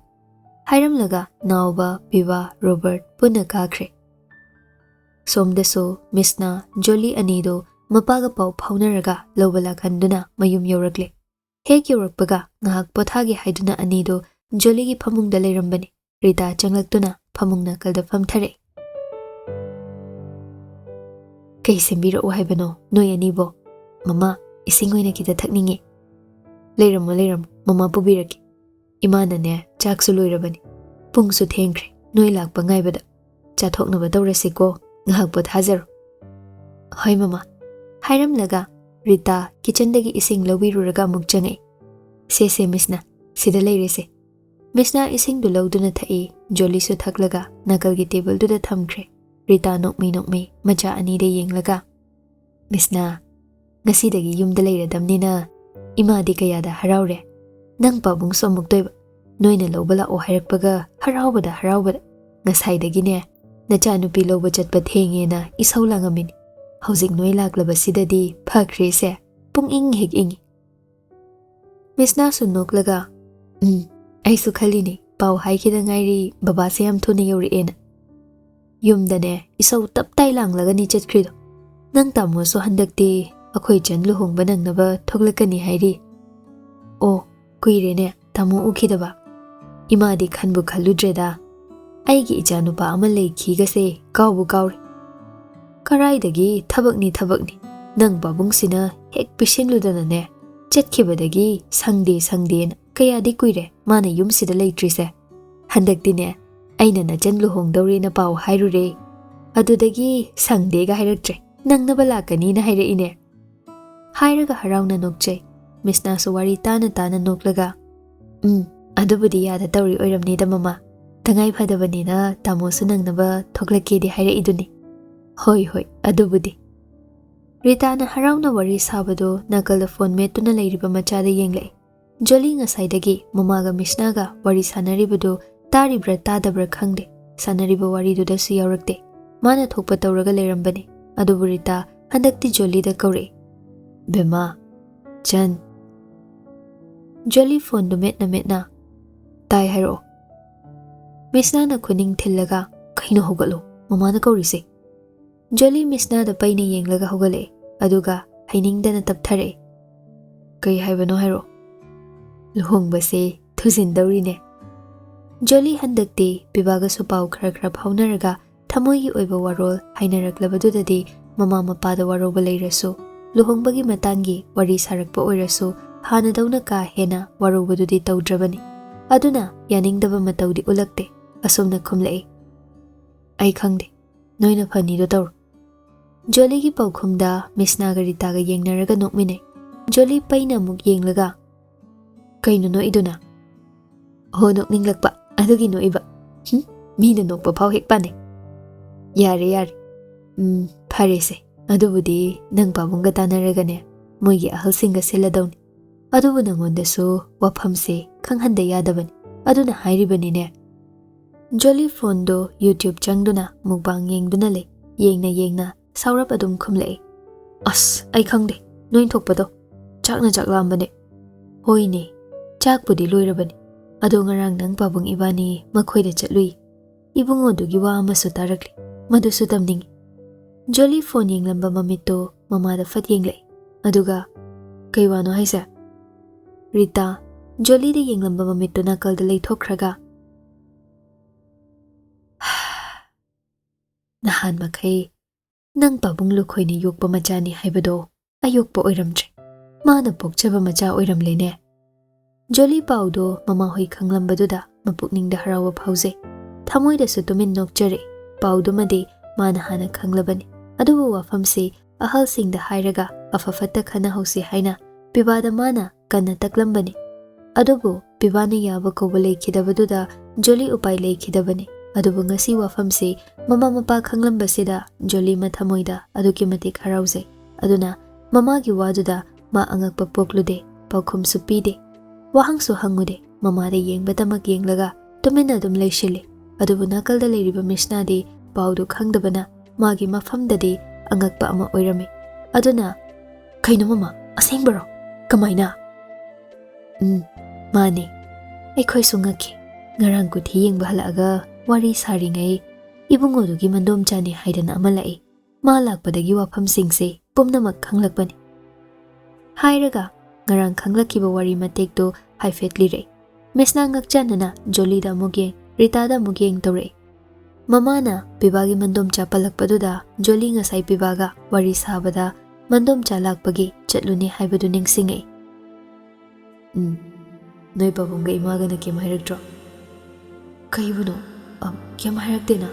ꯍꯥꯏꯔꯝꯂꯒ ꯅꯥꯎꯕ, ꯄꯤꯕꯥ, ꯔꯣꯕꯔꯠ ꯄꯨꯟꯅ ꯀꯥꯈ꯭ꯔꯦ꯫ ꯁꯣꯝꯗꯁꯨ ꯃꯤꯁꯅ ꯖꯣꯂꯤ ꯑꯅꯤꯗꯨ ꯃꯄꯥꯒ ꯄꯥꯎ ꯐꯥꯎꯅꯔꯒ ꯂꯧꯕ ꯂꯥꯛꯍꯟꯗꯨꯅ ꯃꯌꯨꯝ ꯌꯧꯔꯛꯂꯦ꯫ ꯍꯦꯛ ꯌꯧꯔꯛꯄꯒ ꯉꯥꯏꯍꯥꯛ ꯄꯣꯊꯥꯒꯦ ꯍꯥꯏꯗꯨꯅ ꯑꯅꯤꯗꯨ ꯖꯣꯂꯤꯒꯤ ꯐꯃꯨꯡꯗ ꯂꯩꯔꯝꯕꯅꯤ꯫ ꯔꯤꯇꯥ ꯆꯪꯂꯛꯇꯨꯅ ꯐꯃꯨꯡ ꯅꯥꯀꯜꯗ ꯐꯝꯊꯔꯛꯏ꯫ "ꯀꯩ ꯁꯦꯝꯕꯤꯔꯛꯎ ꯍꯥꯏꯕꯅꯣ ꯅꯣꯏ ꯑꯅꯤꯕꯣ?" "ꯃꯃꯥ, ꯏꯁꯤꯡ ꯑꯣꯏꯅ ꯈꯤꯇ ꯊꯛꯅꯤꯡꯉꯦ꯫" "ꯂꯩꯔꯝꯃꯣ, ꯂꯩꯔꯝꯃꯣ, ꯃꯃꯥ ꯄꯨꯕꯤꯔꯛꯀꯦ꯫ ꯏꯃꯥꯅꯅꯦ, ꯆꯥꯛꯁꯨ ꯂꯣꯏꯔꯕꯅꯤ꯫ ꯄꯨꯡꯁꯨ ꯊꯦꯡꯈ꯭ꯔꯦ, ꯅꯣꯏ ꯂꯥꯛꯄ ꯉꯥꯏꯕꯗ꯫ ꯆꯥꯊꯣꯛꯅꯕ ꯇꯧꯔꯁꯤꯀꯣ, ꯉꯥꯏꯍꯥꯛ ꯄꯣꯊꯥꯖꯔꯣ꯫" "ꯍꯣꯏ, ꯃꯃꯥ꯫" ꯍꯥꯏꯔꯝꯂꯒ ꯔꯤꯇꯥ ꯀꯤꯆꯟꯗꯒꯤ ꯏꯁꯤꯡ ꯂꯧꯕꯤꯔꯨꯔꯒ ꯑꯃꯨꯛ ꯆꯪꯉꯛꯏ꯫ "ꯁꯦ, ꯁꯦ, ꯃꯤꯁꯅ, ꯁꯤꯗ ꯂꯩꯔꯦꯁꯦ꯫" ꯃꯤꯁꯅ ꯏꯁꯤꯡꯗꯨ ꯂꯧꯗꯨꯅ ꯊꯛꯏ, ꯖꯣꯂꯤꯁꯨ ꯊꯛꯂꯒ ꯅꯥꯀꯜꯒꯤ ꯇꯦꯕꯜꯗꯨꯗ ꯊꯝꯈ꯭ꯔꯦ꯫ ꯔꯤꯇꯥ ꯅꯣꯛꯃꯤ ꯅꯣꯛꯃꯤ ꯃꯆꯥ ꯑꯅꯤꯗ ꯌꯦꯡꯂꯒ, "ꯃꯤꯁꯅ, ꯉꯁꯤꯗꯒꯤ ꯌꯨꯝꯗ ꯂꯩꯔꯗꯝꯅꯤꯅ ꯏꯃꯥꯗꯤ ꯀꯌꯥꯗ ꯍꯔꯥꯎꯔꯦ꯫ ꯅꯪ ꯄꯥꯕꯨꯡꯁꯨ ꯑꯃꯨꯛꯇꯣꯏꯕ꯫ ꯅꯣꯏꯅ ꯂꯧꯕ ꯂꯥꯛꯑꯣ ꯍꯥꯏꯔꯛꯄꯒ ꯍꯔꯥꯎꯕꯗ ꯍꯔꯥꯎꯕꯗ꯫ ꯉꯁꯥꯏꯗꯒꯤꯅꯦ, ꯅꯆꯥꯅꯨꯄꯤ ꯂꯧꯕ ꯆꯠꯄ ꯊꯦꯡꯉꯦꯅ ꯏꯁꯧ ꯂꯥꯡꯉꯝꯃꯤꯅꯤ꯫ ꯍꯧꯖꯤꯛ ꯅꯣꯏ ꯂꯥꯛꯂꯕꯁꯤꯗꯗꯤ ꯐꯈ꯭ꯔꯦꯁꯦ꯫ ꯄꯨꯡ ꯏꯪ ꯍꯦꯛ ꯏꯪꯉꯤ꯫ ꯃꯤꯁꯅꯥꯁꯨ ꯅꯣꯛꯂꯒ, "ꯎꯝ, ꯑꯩꯁꯨ ꯈꯜꯂꯤꯅꯦ, ꯄꯥꯎ ꯍꯥꯏꯈꯤꯗ ꯉꯥꯏꯔꯤ ꯕꯕꯥꯁꯦ ꯌꯥꯝ ꯊꯨꯅ ꯌꯧꯔꯛꯑꯦꯅ꯫ ꯌꯨꯝꯗꯅꯦ ꯏꯁꯧ ꯇꯞ ꯇꯥꯏ ꯂꯥꯡꯂꯒꯅꯤ ꯆꯠꯈ꯭ꯔꯤꯗꯣ꯫ ꯅꯪ ꯇꯥꯃꯣꯁꯨ ꯍꯟꯗꯛꯇꯤ ꯑꯩꯈꯣꯏ ꯆꯟ ꯂꯨꯍꯣꯡꯕ ꯅꯪꯅꯕ ꯊꯣꯛꯂꯛꯀꯅꯤ ꯍꯥꯏꯔꯤ꯫ ꯑꯣ, ꯀꯨꯏꯔꯦꯅꯦ ꯇꯥꯃꯣ ꯎꯈꯤꯗꯕ꯫ ꯏꯃꯥꯗꯤ ꯈꯟꯕꯨ ꯈꯜꯂꯨꯗ꯭ꯔꯦꯗ꯫ ꯑꯩꯒꯤ ꯏꯆꯥꯅꯨꯄꯥ ꯑꯃ ꯂꯩꯈꯤꯒꯁꯦ ꯀꯥꯎꯕꯨ ꯀꯥꯎꯔꯦ꯫ ꯀꯔꯥꯏꯗꯒꯤ ꯊꯕꯛꯅꯤ ꯊꯕꯛꯅꯤ꯫ ꯅꯪ ꯄꯥꯕꯨꯡꯁꯤꯅ ꯍꯦꯛ ꯄꯤꯁꯤꯜꯂꯨꯗꯅꯅꯦ, ꯆꯠꯈꯤꯕꯗꯒꯤ ꯁꯪꯗꯦ ꯁꯪꯗꯦꯅ ꯀꯌꯥꯗꯤ ꯀꯨꯏꯔꯦ ꯃꯥꯅ ꯌꯨꯝꯁꯤꯗ ꯂꯩꯇ꯭ꯔꯤꯁꯦ꯫ ꯍꯟꯗꯛꯇꯤꯅꯦ, ꯑꯩꯅ ꯅꯆꯟ ꯂꯨꯍꯣꯡꯗꯧꯔꯦꯅ ꯄꯥꯎ ꯍꯥꯏꯔꯨꯔꯦ꯫ ꯑꯗꯨꯗꯒꯤ ꯁꯪꯗꯦꯒ ꯍꯥꯏꯔꯛꯇ꯭ꯔꯦ, ꯅꯪꯅꯕ ꯂꯥꯛꯀꯅꯤꯅ ꯍꯥꯏꯔꯛꯏꯅꯦ"꯫ ꯍꯥꯏꯔꯒ ꯍꯔꯥꯎꯅ ꯅꯣꯛꯆꯩ꯫ ꯃꯤꯁꯅꯥꯁꯨ ꯋꯥꯔꯤ ꯇꯥꯅ ꯇꯥꯅ ꯅꯣꯛꯂꯒ, "ꯎꯝ, ꯑꯗꯨꯕꯨꯗꯤ ꯌꯥꯗ ꯇꯧꯔꯤ ꯑꯣꯏꯔꯝꯅꯤꯗ ꯃꯃꯥ꯫ ꯇꯉꯥꯏ ꯐꯗꯕꯅꯤꯅ ꯇꯥꯃꯣꯁꯨ ꯅꯪꯅꯕ ꯊꯣꯛꯂꯛꯀꯦꯗꯤ ꯍꯥꯏꯔꯛꯏꯗꯨꯅꯤ꯫ ꯍꯣꯏ, ꯍꯣꯏ, ꯑꯗꯨꯕꯨꯗꯤ"꯫ ꯔꯤꯇꯥꯅ ꯍꯔꯥꯎꯅ ꯋꯥꯔꯤ ꯁꯥꯕꯗꯨ ꯅꯥꯀꯜꯗ ꯐꯣꯟ ꯃꯦꯠꯇꯨꯅ ꯂꯩꯔꯤꯕ ꯃꯆꯥꯗ ꯌꯦꯡꯂꯛꯏ꯫ ꯖꯣꯂꯤ ꯉꯁꯥꯏꯗꯒꯤ ꯃꯃꯥꯒ ꯃꯤꯁꯅꯥꯒ ꯋꯥꯔꯤ ꯁꯥꯟꯅꯔꯤꯕꯗꯨ ꯇꯥꯔꯤꯕ꯭ꯔꯥ ꯇꯥꯗꯕ꯭ꯔꯥ ꯈꯪꯗꯦ, ꯁꯥꯟꯅꯔꯤꯕ ꯋꯥꯔꯤꯗꯨꯗꯁꯨ ꯌꯥꯎꯔꯛꯇꯦ꯫ ꯃꯥꯅ ꯊꯣꯛꯄ ꯇꯧꯔꯒ ꯂꯩꯔꯝꯕꯅꯤ꯫ ꯑꯗꯨꯕꯨ ꯔꯤꯇꯥ ꯍꯟꯗꯛꯇꯤ ꯖꯣꯂꯤꯗ ꯀꯧꯔꯛꯏ, "ꯕꯦꯝꯃ, ꯆꯟ"꯫ ꯖꯣꯂꯤ ꯐꯣꯟꯗꯨ ꯃꯦꯠꯅ ꯃꯦꯠꯅ, "ꯇꯥꯏ, ꯍꯥꯏꯔꯛꯑꯣ"꯫ ꯃꯤꯁꯅꯥꯅ ꯈꯨꯅꯤꯡ ꯊꯤꯜꯂꯒ, "ꯀꯩꯅꯣ, ꯍꯧꯒꯠꯂꯣ, ꯃꯃꯥꯅ ꯀꯧꯔꯤꯁꯦ"꯫ ꯖꯣꯂꯤ ꯃꯤꯁꯅꯥꯗ ꯄꯩꯅ ꯌꯦꯡꯂꯒ ꯍꯧꯒꯠꯂꯛꯑꯦ, ꯑꯗꯨꯒ ꯍꯩꯅꯤꯡꯗꯅ ꯇꯞꯊꯔꯛꯑꯦ꯫ "ꯀꯩ ꯍꯥꯏꯕꯅꯣ, ꯍꯥꯏꯔꯛꯑꯣ"꯫ "ꯂꯨꯍꯣꯡꯕꯁꯦ ꯊꯨꯖꯤꯟꯗꯧꯔꯤꯅꯦ"꯫ ꯖꯣꯂꯤ ꯍꯟꯗꯛꯇꯤ ꯄꯤꯕꯥꯒꯁꯨ ꯄꯥꯎ ꯈꯔ ꯈꯔ ꯐꯥꯎꯅꯔꯒ ꯊꯃꯣꯏꯒꯤ ꯑꯣꯏꯕ ꯋꯥꯔꯣꯜ ꯍꯥꯏꯅꯔꯛꯂꯕꯗꯨꯗꯗꯤ ꯃꯃꯥ ꯃꯄꯥꯗ ꯋꯥꯔꯧꯕ ꯂꯩꯔꯁꯨ, ꯂꯨꯍꯣꯡꯕꯒꯤ ꯃꯇꯥꯡꯒꯤ ꯋꯥꯔꯤ ꯁꯥꯔꯛꯄ ꯑꯣꯏꯔꯁꯨ ꯍꯥꯟꯅꯗꯧꯅ ꯀꯥ ꯍꯦꯟꯅ ꯋꯥꯔꯧꯕꯗꯨꯗꯤ ꯇꯧꯗ꯭ꯔꯕꯅꯤ꯫ ꯑꯗꯨꯅ ꯌꯥꯅꯤꯡꯗꯕ ꯃꯇꯧꯗꯤ ꯎꯠꯂꯛꯇꯦ꯫ ꯑꯁꯨꯝꯅ ꯈꯨꯝꯂꯛꯏ, "ꯑꯩ ꯈꯪꯗꯦ, ꯅꯣꯏꯅ ꯐꯅꯤꯗꯣ ꯇꯧꯔꯣ"꯫ ꯖꯣꯂꯤꯒꯤ ꯄꯥꯎꯈꯨꯝꯗ ꯃꯤꯁꯅꯥꯒ ꯔꯤꯇꯥꯒ ꯌꯦꯡꯅꯔꯒ ꯅꯣꯛꯃꯤꯟꯅꯩ꯫ ꯖꯣꯂꯤ ꯄꯩꯅ ꯑꯃꯨꯛ ꯌꯦꯡꯂꯒ, "ꯀꯩꯅꯣ ꯅꯣꯛꯏꯗꯨꯅ?" "ꯍꯣ, ꯅꯣꯛꯅꯤꯡꯂꯛꯄ, ꯑꯗꯨꯒꯤ ꯅꯣꯛꯏꯕ"꯫ "ꯍꯨꯝ, ꯃꯤꯅ ꯅꯣꯛꯄ ꯐꯥꯎ ꯍꯦꯛ ꯄꯥꯟꯅꯩ"꯫ "ꯌꯥꯔꯦ, ꯌꯥꯔꯦ꯫ ꯎꯝ, ꯐꯔꯦꯁꯦ꯫ ꯑꯗꯨꯕꯨꯗꯤ ꯅꯪ ꯄꯥꯕꯨꯡꯒ ꯇꯥꯟꯅꯔꯒꯅꯦ, ꯃꯣꯏꯒꯤ ꯑꯍꯜꯁꯤꯡꯒ ꯁꯤꯜꯂꯗꯧꯅꯤ꯫ ꯑꯗꯨꯕꯨ ꯅꯪꯉꯣꯟꯗꯁꯨ ꯋꯥꯐꯝꯁꯦ ꯈꯪꯍꯟꯗ ꯌꯥꯗꯕꯅꯤ꯫ ꯑꯗꯨꯅ ꯍꯥꯏꯔꯤꯕꯅꯤꯅꯦ꯫ ꯖꯣꯂꯤ ꯐꯣꯟꯗꯣ YouTube ꯆꯪꯗꯨꯅ mukbang ꯌꯦꯡꯗꯨꯅ ꯂꯩ꯫ ꯌꯦꯡꯅ ꯌꯦꯡꯅ ꯁꯥꯎꯔꯞ ꯑꯗꯨꯝ ꯈꯨꯝꯂꯛꯏ꯫ "ꯑꯁ, ꯑꯩ ꯈꯪꯗꯦ, ꯅꯣꯏ ꯊꯣꯛꯄꯗꯣ꯫ ꯆꯥꯛꯅ ꯆꯥꯛ ꯂꯥꯝꯕꯅꯦ꯫" "ꯍꯣꯏꯅꯦ, ꯆꯥꯛꯄꯨꯗꯤ ꯂꯣꯏꯔꯕꯅꯤ꯫ ꯑꯗꯣ ꯉꯔꯥꯡ ꯅꯪ ꯄꯥꯕꯨꯡ ꯏꯕꯥꯅꯤ ꯃꯈꯣꯏꯗ ꯆꯠꯂꯨꯏ꯫ ꯏꯕꯨꯡꯉꯣꯗꯨꯒꯤ ꯋꯥ ꯑꯃꯁꯨ ꯇꯥꯔꯛꯂꯤ꯫ ꯃꯗꯨꯁꯨ ꯇꯝꯅꯤꯡꯏ꯫" ꯖꯣꯂꯤ ꯐꯣꯟ ꯌꯦꯡꯂꯝꯕ ꯃꯃꯤꯠꯇꯣ ꯃꯃꯥꯗ ꯐꯠ ꯌꯦꯡꯂꯛꯏ꯫ ꯑꯗꯨꯒ, "ꯀꯩ ꯋꯥꯅꯣ ꯍꯥꯏꯁꯦ?" ꯔꯤꯇꯥ ꯖꯣꯂꯤꯗ ꯌꯦꯡꯂꯝꯕ ꯃꯃꯤꯠꯇꯨ ꯅꯥꯀꯜꯗ ꯂꯩꯊꯣꯛꯈ꯭ꯔꯒ, "ꯅꯍꯥꯟ ꯃꯈꯩ ꯅꯪ ꯄꯥꯕꯨꯡ ꯂꯨꯈꯣꯏꯅ ꯌꯣꯛꯄ ꯃꯆꯥꯅꯤ ꯍꯥꯏꯕꯗꯣ ꯑꯌꯣꯛꯄ ꯑꯣꯏꯔꯝꯗ꯭ꯔꯦ꯫ ꯃꯥꯅ ꯄꯣꯛꯆꯕ ꯃꯆꯥ ꯑꯣꯏꯔꯝꯂꯦꯅꯦ꯫" ꯖꯣꯂꯤ ꯄꯥꯎꯗꯣ ꯃꯃꯥꯍꯣꯏ ꯈꯪꯂꯝꯕꯗꯨꯗ ꯃꯄꯨꯛꯅꯤꯡꯗ ꯍꯔꯥꯎꯕ ꯐꯥꯎꯖꯩ꯫ ꯊꯃꯣꯏꯗꯁꯨ ꯇꯨꯃꯤꯟ ꯅꯣꯛꯆꯔꯦ꯫ ꯄꯥꯎꯗꯨꯃꯗꯤ ꯃꯥꯅ ꯍꯥꯟꯅ ꯈꯪꯂꯕꯅꯤ꯫ ꯑꯗꯨꯕꯨ ꯋꯥꯐꯝꯁꯤ ꯑꯍꯜꯁꯤꯡꯗ ꯍꯥꯏꯔꯒ ꯑꯐ ꯐꯠꯇ ꯈꯟꯅꯍꯧꯁꯤ ꯍꯥꯏꯅ ꯄꯤꯕꯥꯗ ꯃꯥꯅ ꯀꯟꯅ ꯇꯛꯂꯝꯕꯅꯤ꯫ ꯑꯗꯨꯕꯨ ꯄꯤꯕꯥꯅ ꯌꯥꯕ ꯀꯧꯕ ꯂꯩꯈꯤꯗꯕꯗꯨꯗ ꯖꯣꯂꯤ ꯎꯄꯥꯏ ꯂꯩꯈꯤꯗꯕꯅꯤ꯫ ꯑꯗꯨꯕꯨ ꯉꯁꯤ ꯋꯥꯐꯝꯁꯤ ꯃꯃꯥ ꯃꯄꯥ ꯈꯪꯂꯝꯕꯁꯤꯗ ꯖꯣꯂꯤ ꯃꯊꯃꯣꯏꯗ ꯑꯗꯨꯛꯀꯤ ꯃꯇꯤꯛ ꯍꯔꯥꯎꯖꯩ꯫ ꯑꯗꯨꯅ ꯃꯃꯥꯒꯤ ꯋꯥꯗꯨꯗ ꯃꯥ ꯑꯉꯛꯄ ꯄꯣꯛꯂꯨꯗꯦ, ꯄꯥꯎꯈꯨꯝꯁꯨ ꯄꯤꯗꯦ, ꯋꯥꯍꯪꯁꯨ ꯍꯪꯉꯨꯗꯦ꯫ ꯃꯃꯥꯗ ꯌꯦꯡꯕꯇꯃꯛ ꯌꯦꯡꯂꯒ ꯇꯨꯃꯤꯟꯅ ꯑꯗꯨꯝ ꯂꯩꯁꯤꯜꯂꯤ꯫ ꯑꯗꯨꯕꯨ ꯅꯥꯀꯜꯗ ꯂꯩꯔꯤꯕ ꯃꯤꯁꯅꯥꯗꯤ ꯄꯥꯎꯗꯨ ꯈꯪꯗꯕꯅ ꯃꯥꯒꯤ ꯃꯐꯝꯗꯗꯤ ꯑꯉꯛꯄ ꯑꯃ ꯑꯣꯏꯔꯝꯃꯤ꯫ ꯑꯗꯨꯅ, "ꯀꯩꯅꯣ ꯃꯃꯥ, ꯑꯁꯦꯡꯕꯔꯣ? ꯀꯃꯥꯏꯅ?" "ꯎꯝ, ꯃꯥꯅꯦ꯫ ꯑꯩꯈꯣꯏꯁꯨ ꯉꯛꯈꯤ꯫ ꯉꯔꯥꯡ ꯀꯨꯊꯤ ꯌꯦꯡꯕ ꯍꯜꯂꯛꯑꯒ ꯋꯥꯔꯤ ꯁꯥꯔꯤꯉꯩ ꯏꯕꯨꯡꯉꯣꯗꯨꯒꯤ ꯃꯟꯗꯣꯝꯆꯥꯅꯤ ꯍꯥꯏꯗꯅ ꯑꯃ ꯂꯥꯛꯏ꯫ ꯃꯥ ꯂꯥꯛꯄꯗꯒꯤ ꯋꯥꯐꯝꯁꯤꯡꯁꯦ ꯄꯨꯝꯅꯃꯛ ꯈꯪꯂꯛꯄꯅꯤ꯫" ꯍꯥꯏꯔꯒ ꯉꯔꯥꯡ ꯈꯪꯂꯛꯈꯤꯕ ꯋꯥꯔꯤ ꯃꯇꯦꯛꯇꯨ ꯍꯥꯏꯐꯦꯠ ꯂꯤꯔꯛꯏ꯫ ꯃꯤꯁꯅꯥ ꯉꯛꯆꯥꯟꯅꯅ ꯖꯣꯂꯤꯗ ꯑꯃꯨꯛ ꯌꯦꯡ, ꯔꯤꯇꯥꯗ ꯑꯃꯨꯛ ꯌꯦꯡ ꯇꯧꯔꯛꯏ꯫ ꯃꯃꯥꯅ ꯄꯤꯕꯥꯒꯤ ꯃꯟꯗꯣꯝꯆꯥ ꯄꯜꯂꯛꯄꯗꯨꯗ ꯖꯣꯂꯤ ꯉꯁꯥꯏ ꯄꯤꯕꯥꯒ ꯋꯥꯔꯤ ꯁꯥꯕꯗ ꯃꯟꯗꯣꯝꯆꯥ ꯂꯥꯛꯄꯒꯤ ꯆꯠꯂꯨꯅꯤ ꯍꯥꯏꯕꯗꯨ ꯅꯤꯡꯁꯤꯡꯉꯛꯏ꯫ "ꯎꯝ, ꯅꯣꯏ ꯄꯥꯕꯨꯡꯒ ꯏꯃꯥꯒꯅ ꯀꯩꯝ ꯍꯥꯏꯔꯛꯇ꯭ꯔꯣ?" "ꯀꯩꯕꯨꯅꯣ? ꯑ, ꯀꯩꯝ ꯍꯥꯏꯔꯛꯇꯦꯅ꯫"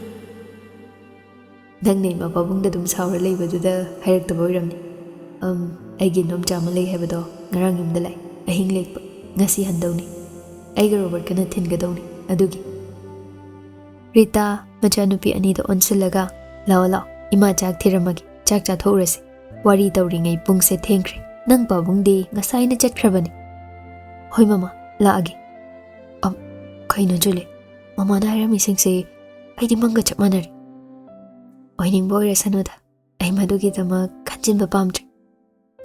"ꯅꯪꯅ ꯏꯃꯥ ꯄꯥꯕꯨꯡꯗ ꯑꯗꯨꯝ ꯁꯥꯎꯔ ꯂꯩꯕꯗꯨꯗ ꯍꯥꯏꯔꯛꯇꯕ ꯑꯣꯏꯔꯝꯅꯤ꯫ ꯑꯝ, ꯑꯩꯒꯤ ꯏꯗꯣꯝꯆꯥ ꯑꯃ ꯂꯩ ꯍꯥꯏꯕꯗꯣ ꯉꯔꯥꯡ ꯌꯨꯝꯗ ꯂꯥꯛꯑꯦ꯫ ꯑꯍꯤꯡ ꯂꯦꯛꯄ꯫ ꯉꯁꯤ ꯍꯟꯗꯧꯅꯤ꯫ ꯑꯩꯒ ꯔꯣꯕꯔꯠꯀꯅ ꯊꯤꯟꯒꯗꯧꯅꯤ꯫ ꯑꯗꯨꯒꯤ꯫" ꯔꯤꯇꯥ ꯃꯆꯥꯅꯨꯄꯤ ꯑꯅꯤꯗ ꯑꯣꯟꯁꯤꯜꯂꯒ, "ꯂꯥꯛꯑꯣ, ꯂꯥꯛꯑꯣ, ꯏꯃꯥ ꯆꯥꯛ ꯊꯤꯔꯝꯃꯒꯦ, ꯆꯥꯛ ꯆꯥꯊꯣꯛꯎꯔꯁꯤ꯫ ꯋꯥꯔꯤ ꯇꯧꯔꯤꯉꯩ ꯄꯨꯡꯁꯦ ꯊꯦꯡꯈ꯭ꯔꯦ꯫ ꯅꯪ ꯄꯥꯕꯨꯡꯗꯤ ꯉꯁꯥꯏꯅ ꯆꯠꯈ꯭ꯔꯕꯅꯤ꯫" "ꯍꯣꯏ ꯃꯃꯥ, ꯂꯥꯛꯑꯒꯦ꯫" "ꯑ, "ꯀꯩꯅꯣ ꯖꯨꯂꯤ, ꯃꯃꯥꯅ ꯍꯥꯏꯔꯝꯃꯤꯁꯤꯡꯁꯦ ꯑꯩꯗꯤ ꯃꯪꯒ ꯆꯞ ꯃꯥꯟꯅꯔꯦ꯫ ꯑꯣꯏꯅꯤꯡꯕ ꯑꯣꯏꯔꯁꯅꯨꯗ, ꯑꯩ ꯃꯗꯨꯒꯤꯗꯃꯛ ꯈꯟꯖꯤꯟꯕ ꯄꯥꯝꯗ꯭ꯔꯦ꯫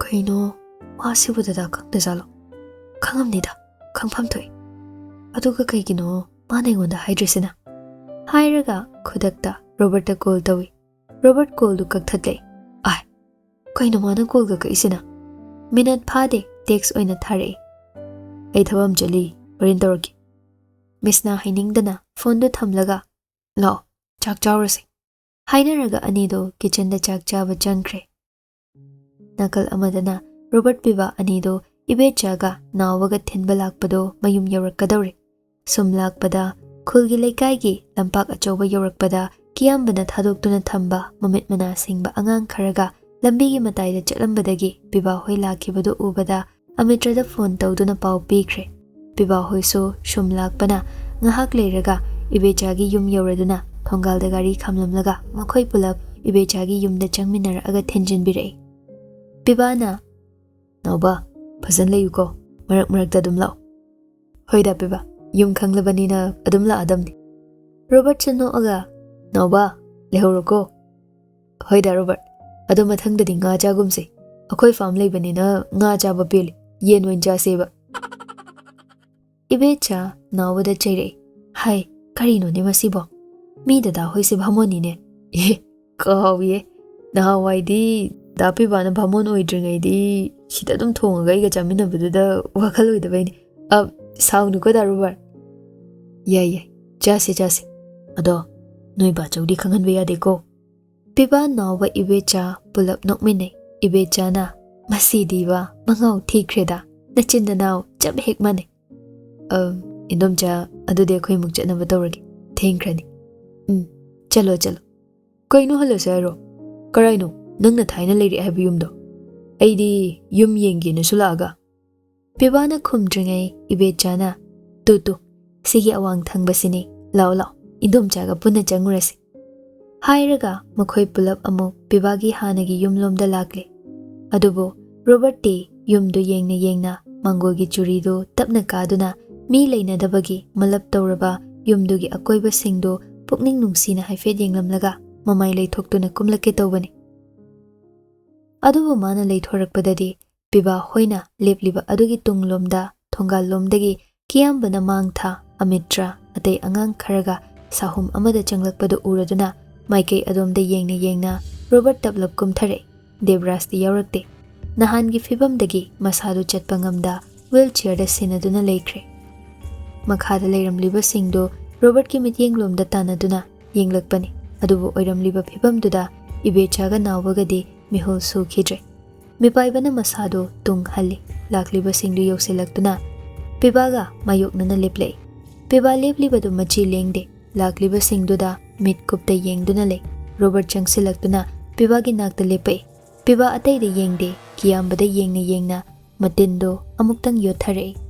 ꯀꯩꯅꯣ, ꯋꯥꯁꯤꯕꯨ ꯗꯗꯥ ꯈꯪꯗꯖꯥꯠꯂꯣ? ꯈꯪꯉꯝꯅꯤꯗ, ꯈꯪꯐꯝ ꯊꯣꯛꯏ꯫ ꯑꯗꯨꯒ ꯀꯩꯒꯤꯅꯣ ꯃꯥꯅ ꯑꯩꯉꯣꯟꯗ ꯍꯥꯏꯗ꯭ꯔꯤꯁꯤꯅ?" ꯍꯥꯏꯔꯒ ꯈꯨꯗꯛꯇ ꯔꯣꯕꯔꯠꯇ ꯀꯣꯜ ꯇꯧꯏ꯫ ꯔꯣꯕꯔꯠ ꯀꯣꯜꯗꯨ ꯀꯛꯊꯠꯂꯦ꯫ "ꯑꯥꯏ, ꯀꯩꯅꯣ ꯃꯥꯅ ꯀꯣꯜꯒ ꯀꯛꯏꯁꯤꯅ?" ꯃꯤꯅꯠ ꯐꯥꯗꯦ, ꯇꯦꯛꯁ ꯑꯣꯏꯅ ꯊꯥꯔꯛꯏ꯫ "ꯑꯩ ꯊꯕꯛ ꯑꯃ ꯆꯠꯂꯤ, ꯍꯣꯔꯦꯟ ꯇꯧꯔꯛꯀꯦ꯫ ꯃꯤꯁꯅ ꯍꯥꯏꯅꯤꯡꯗꯅ ꯐꯣꯟꯗꯨ ꯊꯝꯂꯒ, "ꯂꯥꯛꯑꯣ, ꯆꯥꯛ ꯆꯥꯎꯔꯁꯦ" ꯍꯥꯏꯅꯔꯒ ꯑꯅꯤꯗꯣ ꯀꯤꯆꯟꯗ ꯆꯥꯛ ꯆꯥꯕ ꯆꯪꯈ꯭ꯔꯦ꯫ ꯅꯥꯀꯜ ꯑꯃꯗꯅ ꯔꯣꯕꯔꯠ ꯄꯤꯕ ꯑꯅꯤꯗꯣ ꯏꯕꯦꯆꯥꯒ ꯅꯥꯎꯕꯒ ꯊꯤꯟꯕ ꯂꯥꯛꯄꯗꯣ ꯃꯌꯨꯝ ꯌꯧꯔꯛꯀꯗꯧꯔꯦ꯫ ꯁꯨꯝ ꯂꯥꯛꯄꯗ ꯈꯨꯜꯒꯤ ꯂꯩꯀꯥꯏꯒꯤ ꯂꯝꯄꯥꯛ ꯑꯆꯧꯕ ꯌꯧꯔꯛꯄꯗ ꯀꯤꯌꯥꯝꯕꯅ ꯊꯥꯗꯣꯛꯇꯨꯅ ꯊꯝꯕ ꯃꯃꯤꯠ ꯃꯅꯥ ꯁꯤꯡꯕ ꯑꯉꯥꯡ ꯈꯔꯒ ꯂꯝꯕꯤꯒꯤ ꯃꯇꯥꯏꯗ ꯆꯠꯂꯝꯕꯗꯒꯤ ꯄꯤꯕꯥ ꯍꯣꯏ ꯂꯥꯛꯈꯤꯕꯗꯨ ꯎꯕꯗ ꯑꯃꯤꯇ꯭ꯔꯗ ꯐꯣꯟ ꯇꯧꯗꯨꯅ ꯄꯥꯎ ꯄꯤꯈ꯭ꯔꯦ꯫ ꯄꯤꯕꯥ ꯍꯣꯏꯁꯨ ꯁꯨꯝ ꯂꯥꯛꯄꯅ ꯉꯥꯏꯍꯥꯛ ꯂꯩꯔꯒ ꯏꯕꯦꯆꯥꯒꯤ ꯌꯨꯝ ꯌꯧꯔꯗꯨꯅ ꯊꯣꯡꯒꯥꯜꯗ ꯒꯥꯔꯤ ꯈꯥꯝꯂꯝꯂꯒ ꯃꯈꯣꯏ ꯄꯨꯂꯞ ꯏꯕꯦꯆꯥꯒꯤ ꯌꯨꯝꯗ ꯆꯪꯃꯤꯟꯅꯔꯛꯑꯒ ꯊꯤꯟꯖꯤꯟꯕꯤꯔꯛꯏ꯫ ꯄꯤꯕꯥꯅ, "ꯅꯥꯎꯕ, ꯐꯖꯅ ꯂꯩꯌꯨꯀꯣ, ꯃꯔꯛ ꯃꯔꯛꯇ ꯑꯗꯨꯝ ꯂꯥꯛꯑꯣ"꯫ "ꯍꯣꯏꯗ ꯄꯤꯕꯥ, ꯌꯨꯝ ꯈꯪꯂꯕꯅꯤꯅ ꯑꯗꯨꯝ ꯂꯥꯛꯑꯗꯝꯅꯤ"꯫ ꯔꯣꯕꯔꯠꯁꯨ ꯅꯣꯛꯑꯒ, "ꯅꯥꯎꯕ, ꯂꯩꯍꯧꯔꯣꯀꯣ"꯫ "ꯍꯣꯏꯗ ꯔꯣꯕꯔꯠ, ꯑꯗꯣ ꯃꯊꯪꯗꯗꯤ ꯉꯥ ꯆꯥꯒꯨꯝꯁꯦ꯫ ꯑꯩꯈꯣꯏ ꯐꯥꯝ ꯂꯩꯕꯅꯤꯅ ꯉꯥ ꯆꯥꯕ ꯄꯦꯜꯂꯤ, ꯌꯦꯟ ꯑꯣꯏꯅ ꯆꯥꯁꯦꯕ"꯫ ꯏꯕꯦꯆꯥ ꯅꯥꯎꯕꯗ ꯆꯩꯔꯛꯏ꯫ "ꯍꯥꯏ, ꯀꯔꯤꯅꯣꯅꯦ ꯃꯁꯤꯕꯣ? ꯃꯤ ꯗꯗꯥ ꯍꯣꯏꯁꯦ ꯚꯥꯃꯣꯟꯅꯤꯅꯦ"꯫ "ꯑꯦ, ꯀꯥꯎꯏꯌꯦ꯫ ꯅꯍꯥꯟꯋꯥꯏꯗꯤ ꯗꯥ ꯄꯤꯕꯥꯅ ꯚꯥꯃꯣꯟ ꯑꯣꯏꯗ꯭ꯔꯤꯉꯩꯗꯤ ꯁꯤꯗ ꯑꯗꯨꯝ ꯊꯣꯡꯉꯒ ꯑꯩꯒ ꯆꯥꯃꯤꯟꯅꯕꯗꯨꯗ ꯋꯥꯈꯜ ꯑꯣꯏꯗꯕꯩꯅꯦ꯫ ꯑ, ꯁꯥꯎꯅꯨꯀꯣ ꯗꯥ ꯔꯣꯕꯔꯠ"꯫ "ꯌꯥꯏ, ꯌꯥꯏ, ꯆꯥꯁꯦ, ꯆꯥꯁꯦ꯫ ꯑꯗꯣ ꯅꯣꯏ ꯕꯥꯆꯧꯗꯤ ꯈꯪꯍꯟꯕ ꯌꯥꯗꯦꯀꯣ"꯫ ꯄꯤꯕꯥ ꯅꯥꯎꯕ ꯏꯕꯦꯆꯥ ꯄꯨꯂꯞ ꯅꯣꯛꯃꯤꯟꯅꯩ꯫ ꯏꯕꯦꯆꯥꯅ, "ꯃꯁꯤꯗꯤꯕ ꯃꯉꯥꯎ ꯊꯤꯈ꯭ꯔꯦꯗ, ꯅꯆꯤꯟ ꯅꯅꯥꯎ ꯆꯞ ꯍꯦꯛ ꯃꯥꯟꯅꯩ"꯫ "ꯑ, ꯏꯟꯗꯣꯝꯆꯥ, ꯑꯗꯨꯗꯤ ꯑꯩꯈꯣꯏ ꯑꯃꯨꯛ ꯆꯠꯅꯕ ꯇꯧꯔꯒꯦ, ꯊꯦꯡꯈ꯭ꯔꯅꯤ"꯫ "ꯎꯝ, ꯆꯠꯂꯣ, ꯆꯠꯂꯣ"꯫ "ꯀꯩꯅꯣ ꯍꯜꯂꯁꯦ ꯍꯥꯏꯔꯣ? ꯀꯔꯥꯏꯅꯣ ꯅꯪꯅ ꯊꯥꯏꯅ ꯂꯩꯔꯛꯑꯦ ꯍꯥꯏꯕ ꯌꯨꯝꯗꯣ? ꯑꯩꯗꯤ ꯌꯨꯝ ꯌꯦꯡꯒꯦꯅꯁꯨ ꯂꯥꯛꯑꯒ"꯫ ꯄꯤꯕꯥꯅ ꯈꯨꯝꯗ꯭ꯔꯤꯉꯩ ꯏꯕꯦꯆꯥꯅ, "ꯇꯨ ꯇꯨ, ꯁꯤꯒꯤ ꯑꯋꯥꯡ ꯊꯪꯕꯁꯤꯅꯤ, ꯂꯥꯛꯑꯣ ꯂꯥꯛꯑꯣ, ꯏꯟꯗꯣꯝꯆꯥꯒ ꯄꯨꯟꯅ ꯆꯪꯉꯨꯔꯁꯤ"꯫ ꯍꯥꯏꯔꯒ ꯃꯈꯣꯏ ꯄꯨꯂꯞ ꯑꯃꯨꯛ ꯄꯤꯕꯥꯒꯤ ꯍꯥꯟꯅꯒꯤ ꯌꯨꯝꯂꯣꯝꯗ ꯂꯥꯛꯂꯦ꯫ ꯑꯗꯨꯕꯨ ꯔꯣꯕꯔꯠꯇꯤ ꯌꯨꯝꯗꯨ ꯌꯦꯡꯅ ꯌꯦꯡꯅ ꯃꯥꯡꯒꯣꯜꯒꯤ ꯆꯨꯔꯤꯗꯨ ꯇꯞꯅ ꯀꯥꯗꯨꯅ ꯃꯤ ꯂꯩꯅꯗꯕꯒꯤ ꯃꯂꯞ ꯇꯧꯔꯕ ꯌꯨꯝꯗꯨꯒꯤ ꯑꯀꯣꯏꯕꯁꯤꯡꯗꯨ ꯄꯨꯛꯅꯤꯡ ꯅꯨꯡꯁꯤꯅ ꯍꯥꯏꯐꯦꯠ ꯌꯦꯡꯂꯝꯂꯒ ꯃꯃꯥꯏ ꯂꯩꯊꯣꯛꯇꯨꯅ ꯀꯨꯝꯂꯛꯀꯦ ꯇꯧꯕꯅꯤ꯫ ꯑꯗꯨꯕꯨ ꯃꯥꯅ ꯂꯩꯊꯣꯔꯛꯄꯗꯗꯤ ꯄꯤꯕꯥ ꯍꯣꯏꯅ ꯂꯦꯞꯂꯤꯕ ꯑꯗꯨꯒꯤ ꯇꯨꯡꯂꯣꯝꯗ ꯊꯣꯡꯒꯥꯜꯂꯣꯝꯗꯒꯤ ꯀꯤꯌꯥꯝꯕꯅ ꯃꯥꯡꯊꯥ, ꯑꯃꯤꯇ꯭ꯔꯥ, ꯑꯇꯩ ꯑꯉꯥꯡ ꯈꯔꯒ ꯁꯥꯍꯨꯝ ꯑꯃꯗ ꯆꯪꯂꯛꯄꯗꯨ ꯎꯔꯗꯨꯅ ꯃꯥꯏꯀꯩ ꯑꯗꯣꯝꯗ ꯌꯦꯡꯅ ꯌꯦꯡꯅ ꯔꯣꯕꯔꯠ ꯇꯞꯂꯞ ꯀꯨꯝꯊꯔꯛꯏ꯫ ꯗꯦꯕ꯭ꯔꯥꯖꯇꯤ ꯌꯥꯎꯔꯛꯇꯦ꯫ ꯅꯍꯥꯟꯒꯤ ꯐꯤꯕꯝꯗꯒꯤ ꯃꯁꯥꯗꯨ ꯆꯠꯄ ꯉꯝꯗ ꯋꯤꯜ ꯆꯤꯌꯔꯗ ꯁꯤꯟꯅꯗꯨꯅ ꯂꯩꯈ꯭ꯔꯦ꯫ ꯃꯈꯥꯗ ꯂꯩꯔꯝꯂꯤꯕꯁꯤꯡꯗꯨ ꯔꯣꯕꯔꯠꯀꯤ ꯃꯤꯠꯌꯦꯡꯂꯣꯝꯗ ꯇꯥꯟꯅꯗꯨꯅ ꯌꯦꯡꯂꯛꯄꯅꯤ꯫ ꯑꯗꯨꯕꯨ ꯑꯣꯏꯔꯝꯂꯤꯕ ꯐꯤꯕꯝꯗꯨꯗ ꯏꯕꯦꯆꯥꯒ ꯅꯥꯎꯕꯒꯗꯤ ꯃꯤꯍꯨꯜ ꯁꯨꯈꯤꯗ꯭ꯔꯦ꯫ ꯃꯤꯄꯥꯏꯕꯅ ꯃꯁꯥꯗꯨ ꯇꯨꯡ ꯍꯜꯂꯤ꯫ ꯂꯥꯛꯂꯤꯕꯁꯤꯡꯗꯨ ꯌꯧꯁꯤꯜꯂꯛꯇꯨꯅ ꯄꯤꯕꯥꯒ ꯃꯥꯌꯣꯛꯅꯅ ꯂꯦꯞꯂꯛꯏ꯫ ꯄꯤꯕꯥ ꯂꯦꯞꯂꯤꯕꯗꯨ ꯃꯆꯤ ꯂꯦꯡꯗꯦ꯫ ꯂꯥꯛꯂꯤꯕꯁꯤꯡꯗꯨꯗ ꯃꯤꯠ ꯀꯨꯞꯇ ꯌꯦꯡꯗꯨꯅ ꯂꯩ꯫ ꯔꯣꯕꯔꯠ ꯆꯪꯁꯤꯜꯂꯛꯇꯨꯅ ꯄꯤꯕꯥꯒꯤ ꯅꯥꯛꯇ ꯂꯦꯞꯄꯛꯏ꯫ ꯄꯤꯕꯥ ꯑꯇꯩꯗ ꯌꯦꯡꯗꯦ, ꯀꯤꯌꯥꯝꯕꯗ ꯌꯦꯡꯅ ꯌꯦꯡꯅ ꯃꯇꯤꯟꯗꯨ ꯑꯃꯨꯛꯇꯪ ꯌꯣꯠꯊꯔꯛꯏ꯫